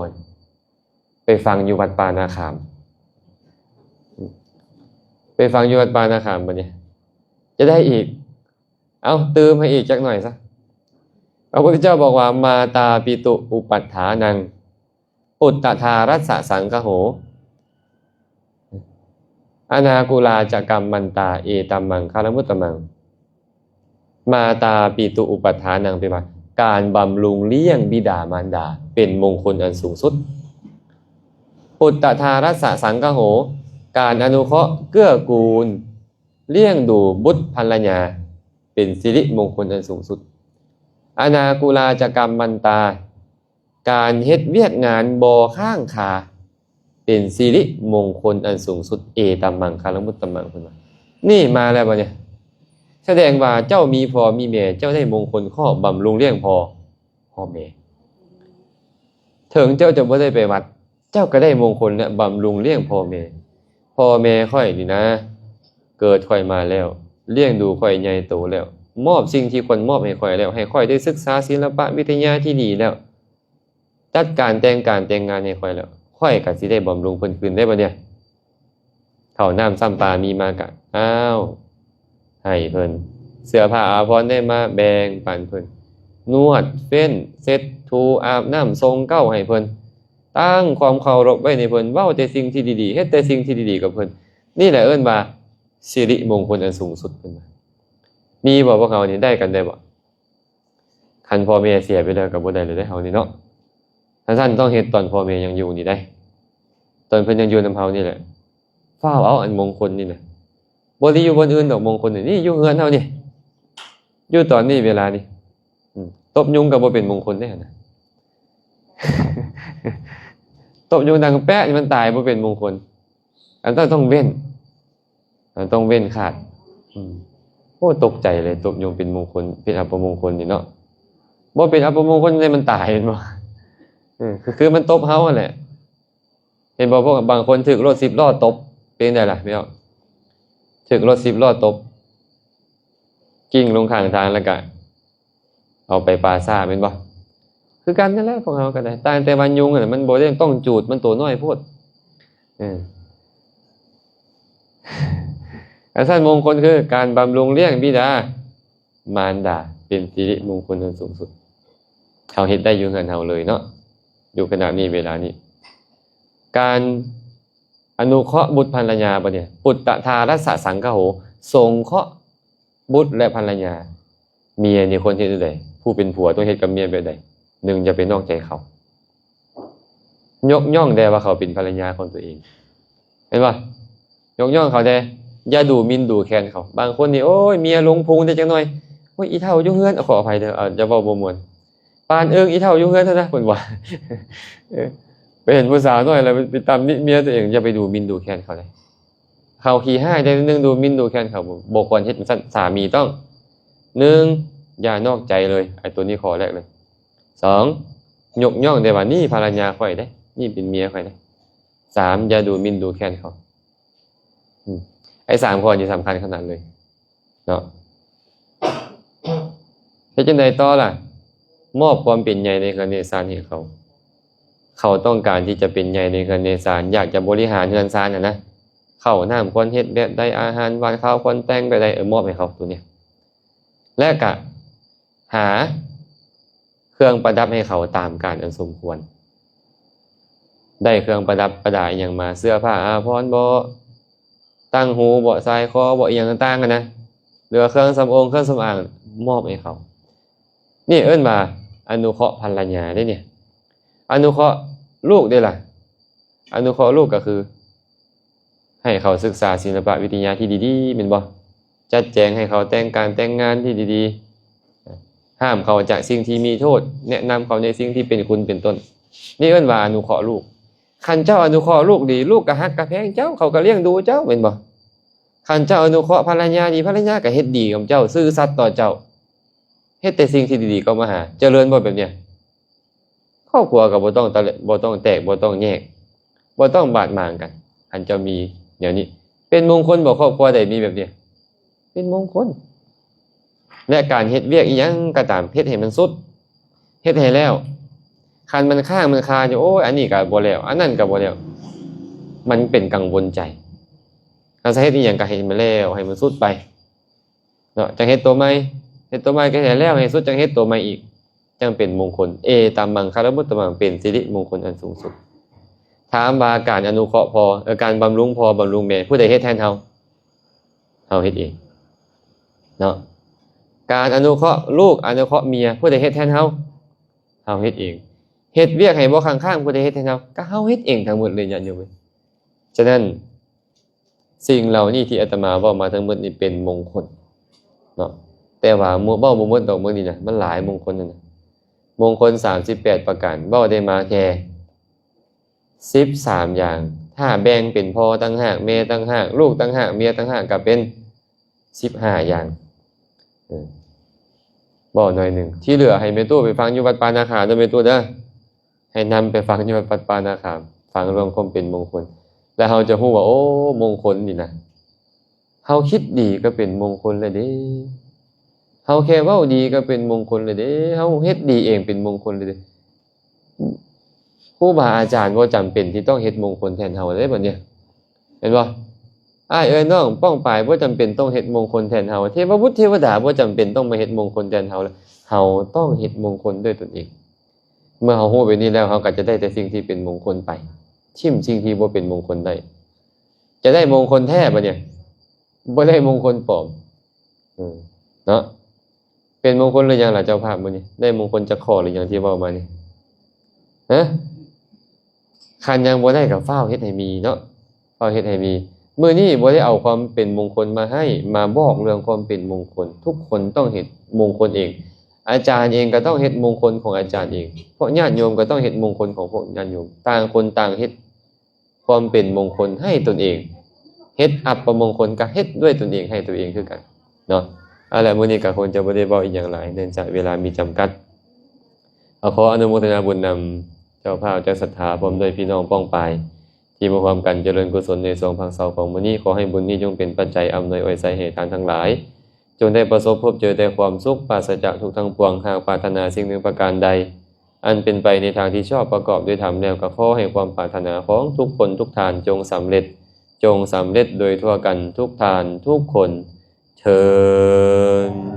ໄປຝັງຢູ່ວັດປ່ານາຂາມ ໄປຝັງຢູ່ວັດປ່ານາຂາມບັດນີ້ ຈະໄດ້ອີກ. ເອົາ ຕື່ມໃຫ້ອີກຈັກໜ້ອຍຊະ. ພະພຸດທະເຈົ້າບອກວ່າ ມາຕາປິຕຸອຸປັດຖານັງ ປຸດຕະທາຣັດສະສັງຄະໂຫ ອະນາກຸລາຈະກັມມັນຕາ ເອຕັມມັງຄະລະມຸດຕະມັງ. ມາຕາປິຕຸອຸປັດຖານັງ ແປວ່າ ການບຳລຸງລ້ຽງບິດາມານດາ ເປັນມົງຄົນອັນສູງສຸດ. ປຸດຕະທາຣັດສະສັງຄະໂຫ ການອະນຸເຄາະເກື້ອກູນ ລ້ຽງດູບຸດພັນລະຍາ ເປັນສິລິມົງຄົນອັນສູງສຸດ. ອະນາກຸລາຈະກັມມັນຕາ ການເຮັດວຽກງານບໍ່ຄ້າງຄາ ເປັນສິລິມົງຄົນອັນສູງສຸດ. ເອຕັມມັງຄະລະມຸດຕະມັງ ເພິ່ນວ່າ. ນີ້ມາແລ້ວບັດນີ້ ສະແດງວ່າເຈົ້າມີພໍ່ມີແມ່ ເຈົ້າໄດ້ມົງຄົນຄອບບຳລຸງລ້ຽງພໍ່ ພໍ່ແມ່. ເຖິງເຈົ້າຈະບໍ່ໄດ້ໄປວັດ ເຈົ້າກໍໄດ້ມົງຄົນ ແລະ ບຳລຸງລ້ຽງພໍ່ແມ່. ພໍ່ແມ່ຂ້ອຍນີ້ນະ ເກີດຂ້ອຍມາແລ້ວ ລ້ຽງດູຂ້ອຍໃຫຍ່ໂຕແລ້ວ ມອບສິ່ງທີ່ຄວນມອບໃຫ້ຂ້ອຍແລ້ວ, ໃຫ້ຂ້ອຍໄດ້ສຶກສາສິລະປະວິທະຍາທີ່ດີແລ້ວ, ຈັດການແຕ່ງການແຕ່ງງານໃຫ້ຂ້ອຍແລ້ວ, ຂ້ອຍກໍຊິໄດ້ບຳລຸງເພິ່ນຄືນໄດ້ບັດນີ້. ເຂົ້ານ້ຳຊ້ຳປາມີມາກະ ອ້າວ ໃຫ້ເພິ່ນ, ເສື້ອຜ້າອາພອນໄດ້ມາແບ່ງປັນເພິ່ນ, ນວດເຟ້ນ ເຊັດຖູ ອາບນ້ຳ ສົ່ງເກົ້າໃຫ້ເພິ່ນ, ຕັ້ງຄວາມເຄົາລົບໄວ້ໃນເພິ່ນ, ເວົ້າແຕ່ສິ່ງທີ່ດີໆ ເຮັດແຕ່ສິ່ງທີ່ດີໆກັບເພິ່ນ. ນີ້ແຫຼະເອີ້ນວ່າສິລິມົງຄົນອັນສູງສຸດເພິ່ນວ່າ. ມີບໍ່ພວກເຮົານີ້ ໄດ້ກັນໄດ້ບໍ່? ຄັນພໍ່ແມ່ເສຍໄປແລ້ວກໍບໍ່ໄດ້ແລ້ວເດ້ເຮົານີ້ເນາະ. ຄັນຊັ້ນຕ້ອງເຮັດຕອນພໍ່ແມ່ຍັງຢູ່ນີ້ໄດ໋, ຕອນເພິ່ນຍັງຢູ່ນຳເຮົານີ້ແຫຼະ. ຟ້າວເອົາອັນມົງຄົນນີ້ນະ, ບໍ່ໄດ້ຢູ່ບ່ອນອື່ນດອກມົງຄົນນີ້, ຢູ່ເຮືອນເຮົານີ້, ຢູ່ຕອນນີ້ເວລານີ້. ອືມ ຕົບຍຸງກໍບໍ່ເປັນມົງຄົນເດ້ຫັ້ນນະ. ຕົບຍຸງດັງແປະນີ້ມັນຕາຍ, ບໍ່ເປັນມົງຄົນ. ອັນນັ້ນຕ້ອງເວັ້ນ, ອັນນັ້ນຕ້ອງເວັ້ນຂາດ. ອືມ ໂອ້ ຕົກໃຈເລີຍ, ຕົບຍຸງເປັນມົງຄົນ ເປັນອັບປະມົງຄົນນີ້ເນາະ. ບໍ່ເປັນອັບປະມົງຄົນໃດມັນຕາຍແມ່ນບໍ່? ເອີ ຄື ຄືມັນຕົບເຮົາຫັ້ນແຫຼະ. ເຫັນບໍ່ ພວກບາງຄົນຖືກລົດສິບລໍ້ຕົບ ເປັນໃດລະພີ່ນ້ອງ? ຖືກລົດສິບລໍ້ຕົບ ກິ້ງລົງຂ້າງທາງ ແລ້ວກະ ເອົາໄປປ່າຊ້າແມ່ນບໍ່? ຄືກັນນັ້ນແຫຼະ ພວກເຮົາກໍໄດ້, ຕ່າງແຕ່ວ່າຍຸງຫັ້ນນະ ມັນບໍ່ໄດ້ຕ້ອງຈູດ, ມັນໂຕນ້ອຍໂພດ. ເອີ ອັນຊັ້ນມົງຄົນຄືການບຳລຸງລ້ຽງບິດາມານດາ ເປັນສິລິມົງຄົນອັນສູງສຸດ. ເຮົາເຮັດໄດ້ຢູ່ເຮືອນເຮົາເລີຍເນາະ ຢູ່ຂະນະນີ້ ເວລານີ້. ການອະນຸເຄາະບຸດພັນລະຍາ ບັດນີ້ ປຸດຕະທາຣັດສະສັງຄະໂຫ, ສົງເຄາະບຸດ ແລະ ພັນລະຍາ. ເມຍນີ້ຄວນເຮັດແນວໃດ? ຜູ້ເປັນຜົວຕ້ອງເຮັດກັບເມຍແບບໃດ? ໜຶ່ງ ຢ່າໄປນອກໃຈເຂົາ, ຍົກຍ້ອງແດ່ວ່າເຂົາເປັນພັນລະຍາຂອງຕົວເອງ, ເຫັນບໍ່? ຍົກຍ້ອງເຂົາແດ່, ຢ່າດູໝິ່ນດູແຄນເຂົາ. ບາງຄົນນີ້ ໂອ້ຍ ເມຍລົງພຸງໄດ້ຈັກໜ່ອຍ, ໂອ້ຍ ອີເຖົ້າຢູ່ເຮືອນ, ຂໍອະໄພເດີ ເອີ ຢ່າເວົ້າບໍ່ມ່ວນ, ປານເອີ່ງອີເຖົ້າຢູ່ເຮືອນຫັ້ນນະ ເພິ່ນວ່າ. ເອີ ໄປເຫັນຜູ້ສາວນ້ອຍແລ້ວໄປຕຳໜິເມຍຕົວເອງ, ຢ່າໄປດູໝິ່ນດູແຄນເຂົາເດ້. ເຂົາຂີ້ຮ້າຍແດ່ໜຶ່ງ, ດູໝິ່ນດູແຄນເຂົາ ບໍ່ ບໍ່ຄວນເຮັດຈັ່ງຊັ້ນ. ສາມີຕ້ອງ ໜຶ່ງ ຢ່ານອກໃຈເລີຍ, ໄອ້ຕົວນີ້ຂໍ້ແລກເລີຍ. ສອງ ຍົກຍ້ອງໄດ້ວ່າ ນີ້ພັນລະຍາຂ້ອຍເດ້, ນີ້ເປັນເມຍຂ້ອຍເດ້. ສາມ ຢ່າດູໝິ່ນດູແຄນເຂົາ. ອືມ ໄອ້ສາມຂໍ້ນີ້ສຳຄັນຂະໜາດເລີຍເນາະ. ເຮັດຈັ່ງໃດຕໍ່ລະ? ມອບຄວາມເປັນໃຫຍ່ໃນເຮືອນໃນຊານໃຫ້ເຂົາ. ເຂົາຕ້ອງການທີ່ຈະເປັນໃຫຍ່ໃນເຮືອນໃນຊານ, ຢາກຈະບໍລິຫານເຮືອນຊານຫັ້ນນະ. ເຂົ້ານ້ຳຄວນເຮັດແບບໃດ, ອາຫານຫວານຄາວຄວນແຕ່ງແບບໃດ, ເອີ ມອບໃຫ້ເຂົາຕົວນີ້. ແລະກະຫາເຄື່ອງປະດັບໃຫ້ເຂົາຕາມການອັນສົມຄວນ. ໄດ້ເຄື່ອງປະດັບປະດາອີ່ຫຍັງມາ, ເສື້ອຜ້າອາພອນບໍ, ຕ່າງຫູບໍ, ສາຍຄໍບໍ, ອີ່ຫຍັງຕ່າງໆຫັ້ນນະ, ຫຼືວ່າເຄື່ອງສຳອົງເຄື່ອງສຳອາງ ມອບໃຫ້ເຂົາ. ນີ້ເອີ້ນວ່າອະນຸເຄາະພັນລະຍາເດ້ນີ້. ອະນຸເຄາະລູກເດ້ລະ? ອະນຸເຄາະລູກກໍຄື ໃຫ້ເຂົາສຶກສາສິລະປະວິທະຍາທີ່ດີໆ ແມ່ນບໍ່? ຈັດແຈງໃຫ້ເຂົາແຕ່ງການແຕ່ງງານທີ່ດີໆ, ຫ້າມເຂົາຈາກສິ່ງທີ່ມີໂທດ, ແນະນຳເຂົາໃນສິ່ງທີ່ເປັນຄຸນເປັນຕົ້ນ. ນີ້ເອີ້ນວ່າອະນຸເຄາະລູກ. ຄັນເຈົ້າອະນຸເຄາະລູກດີ, ລູກກໍຮັກກໍແພງເຈົ້າ, ເຂົາກໍລ້ຽງດູເຈົ້າ, ແມ່ນບໍ່? ຄັນເຈົ້າອະນຸເຄາະພັນລະຍາດີ, ພັນລະຍາກໍເຮັດດີກັບເຈົ້າ, ຊື່ສັດຕໍ່ເຈົ້າ, ເຮັດແຕ່ສິ່ງທີ່ດີໆເຂົ້າມາຫາ. ຈະເລີນບໍ່ແບບນີ້? ຄອບຄົວກໍບໍ່ຕ້ອງຕະ ບໍ່ຕ້ອງແຕກ, ບໍ່ຕ້ອງແຍກ, ບໍ່ຕ້ອງບາດໝາງກັນ. ຄັນເຈົ້າມີແນວນີ້ ເປັນມົງຄົນບໍ່? ຄອບຄົວໃດມີແບບນີ້ ເປັນມົງຄົນ. ແລະ ການເຮັດວຽກອີ່ຫຍັງກໍຕາມ, ເຮັດໃຫ້ມັນສຸດ, ເຮັດໃຫ້ແລ້ວ. ຄັນມັນຄ້າງມັນຄາຢູ່, ໂອ້ຍ ອັນນີ້ກໍບໍ່ແລ້ວ, ອັນນັ້ນກໍບໍ່ແລ້ວ, ມັນເປັນກັງວົນໃຈ. ຄັນຊິເຮັດອີ່ຫຍັງກໍໃຫ້ມັນແລ້ວ, ໃຫ້ມັນສຸດໄປເນາະ, ຈັ່ງເຮັດຕົວໃໝ່, ເຮັດຕົວໃໝ່ກໍໃຫ້ແລ້ວ, ໃຫ້ສຸດ, ຈັ່ງເຮັດຕົວໃໝ່ອີກ. ຈັ່ງເປັນມົງຄົນ. ເອຕັມມັງຄະລະມຸດຕະມັງ, ເປັນສິລິມົງຄົນອັນສູງສຸດ. ຖາມວ່າການອະນຸເຄາະພໍ່, ເອີ, ການບຳລຸງພໍ່ບຳລຸງແມ່, ຜູ້ໃດເຮັດແທນເຮົາ? ເຮົາເຮັດເອງເນາະ. ການອະນຸເຄາະລູກ, ອະນຸເຄາະເມຍ, ຜູ້ໃດເຮັດແທນເຮົາ? ເຮົາເຮັດເອງ. ເຮັດວຽກໃຫ້ບໍ່ຄ້າງໆ, ຜູ້ໃດເຮັດແທນເຮົາ? ກໍເຮົາເຮັດເອງທັງໝົດເລີຍ, ຍາດໂຍມເອີຍ. ສະນັ້ນ ສິ່ງເຫຼົ່ານີ້ທີ່ອາດຕະມາເວົ້າມາທັງໝົດນີ້ເປັນມົງຄົນເນາະ, ແຕ່ວ່າເວົ້າບໍ່ໝົດດອກມື້ນີ້ນະ, ມັນຫຼາຍມົງຄົນນັ້ນນະ. ມົງຄົນສາມສິບແປດປະການ ເວົ້າໄດ້ມາແຄ່ສິບສາມຢ່າງ, ຖ້າແບ່ງເປັນພໍ່ຕ່າງຫາກ ແມ່ຕ່າງຫາກ ລູກຕ່າງຫາກ ເມຍຕ່າງຫາກ ກໍເປັນສິບຫ້າຢ່າງ. ເອີ ເວົ້າໜ້ອຍໜຶ່ງ, ທີ່ເຫຼືອໃຫ້ແມ່ຕູ້ໄປຟັງຢູ່ວັດປ່ານາຂາມເດີ ແມ່ຕູ້ເດີ. ໃຫ້ນຳໄປຟັງຢູ່ວັດປ່ານາຂາມ, ຟັງເລື່ອງຄວາມເປັນມົງຄົນ, ແລ້ວເຮົາຈະຮູ້ວ່າ ໂອ້ ມົງຄົນນີ້ນະ, ເຮົາຄິດດີກໍເປັນມົງຄົນແລ້ວເດ້, ເຮົາແຄ່ເວົ້າດີກໍເປັນມົງຄົນແລ້ວເດ້ ເຮົາເຮັດດີເອງເປັນມົງຄົນແລ້ວເດ້. ຄູບາອາຈານບໍ່ຈຳເປັນທີ່ຕ້ອງເຮັດມົງຄົນແທນເຮົາເດ້ບັດນີ້ ແມ່ນບໍ່? ອ້າຍເອີຍນ້ອງປ້ອງປາຍບໍ່ຈຳເປັນຕ້ອງເຮັດມົງຄົນແທນເຮົາ ເທວະບຸດເທວະດາບໍ່ຈຳເປັນຕ້ອງມາເຮັດມົງຄົນແທນເຮົາ ເຮົາຕ້ອງເຮັດມົງຄົນດ້ວຍຕົນເອງ. ເມື່ອເຮົາຮູ້ແບບນີ້ແລ້ວ ເຮົາກໍຈະໄດ້ແຕ່ສິ່ງທີ່ເປັນມົງຄົນໄປ ຖິ້ມສິ່ງທີ່ບໍ່ເປັນມົງຄົນໄດ້ ຈະໄດ້ມົງຄົນແທ້ບັດນີ້ ບໍ່ໄດ້ມົງຄົນປອມ ເນາະ. ເປັນມົງຄົນຫຼືຍັງລະເຈົ້າພາບມື້ນີ້? ໄດ້ມົງຄົນຈັກຂໍ້ຫຼືຍັງທີ່ເວົ້າມານີ້? ຮະ? ຄັນຍັງບໍ່ໄດ້ກໍຟ້າວເຮັດໃຫ້ມີເນາະ ຟ້າວເຮັດໃຫ້ມີ. ມື້ນີ້ບໍ່ໄດ້ເອົາຄວາມເປັນມົງຄົນມາໃຫ້ ມາບອກເລື່ອງຄວາມເປັນມົງຄົນ. ທຸກຄົນຕ້ອງເຮັດມົງຄົນເອງ. ອາຈານເອງກໍຕ້ອງເຮັດມົງຄົນຂອງອາຈານເອງ. ພວກຍາດໂຍມກໍຕ້ອງເຮັດມົງຄົນຂອງພວກຍາດໂຍມ. ຕ່າງຄົນຕ່າງເຮັດ ຄວາມເປັນມົງຄົນໃຫ້ຕົນເອງ ເຮັດອັບປະມົງຄົນກໍເຮັດດ້ວຍຕົນເອງໃຫ້ຕົວເອງຄືກັນເນາະ. ເອົາລະ ມື້ນີ້ກໍຄົງຈະບໍ່ໄດ້ເວົ້າອີ່ຫຍັງຫຼາຍ ເນື່ອງຈາກເວລາມີຈຳກັດ. ກໍຂໍອະນຸໂມທະນາບຸນນຳເຈົ້າພາບ ເຈົ້າສັດທາ ພ້ອມດ້ວຍພີ່ນ້ອງປ້ອງປາຍ ທີ່ມາຮ່ວມກັນຈະເລີນກຸສົນໃນຊ່ວງພັກເຊົາຂອງມື້ນີ້. ຂໍໃຫ້ບຸນນີ້ຈົ່ງເປັນປັດໄຈອຳນວຍອວຍໄຊໃຫ້ທ່ານທັງຫຼາຍ ຈົ່ງໄດ້ປະສົບພົບເຈີແຕ່ຄວາມສຸກ ປາສະຈາກທຸກທັງປວງ. ຫາກປາດຖະໜາສິ່ງໜຶ່ງປະການໃດ ອັນເປັນໄປໃນທາງທີ່ຊອບປະກອບດ້ວຍທຳແລ້ວ ກໍຂໍໃຫ້ຄວາມປາດຖະໜາຂອງທຸກຄົນທຸກທ່ານຈົ່ງສຳເລັດ, ຈົ່ງສຳເລັດໂດຍທົ່ວກັນທຸກທ່ານທຸກຄົນເທີ້ນ.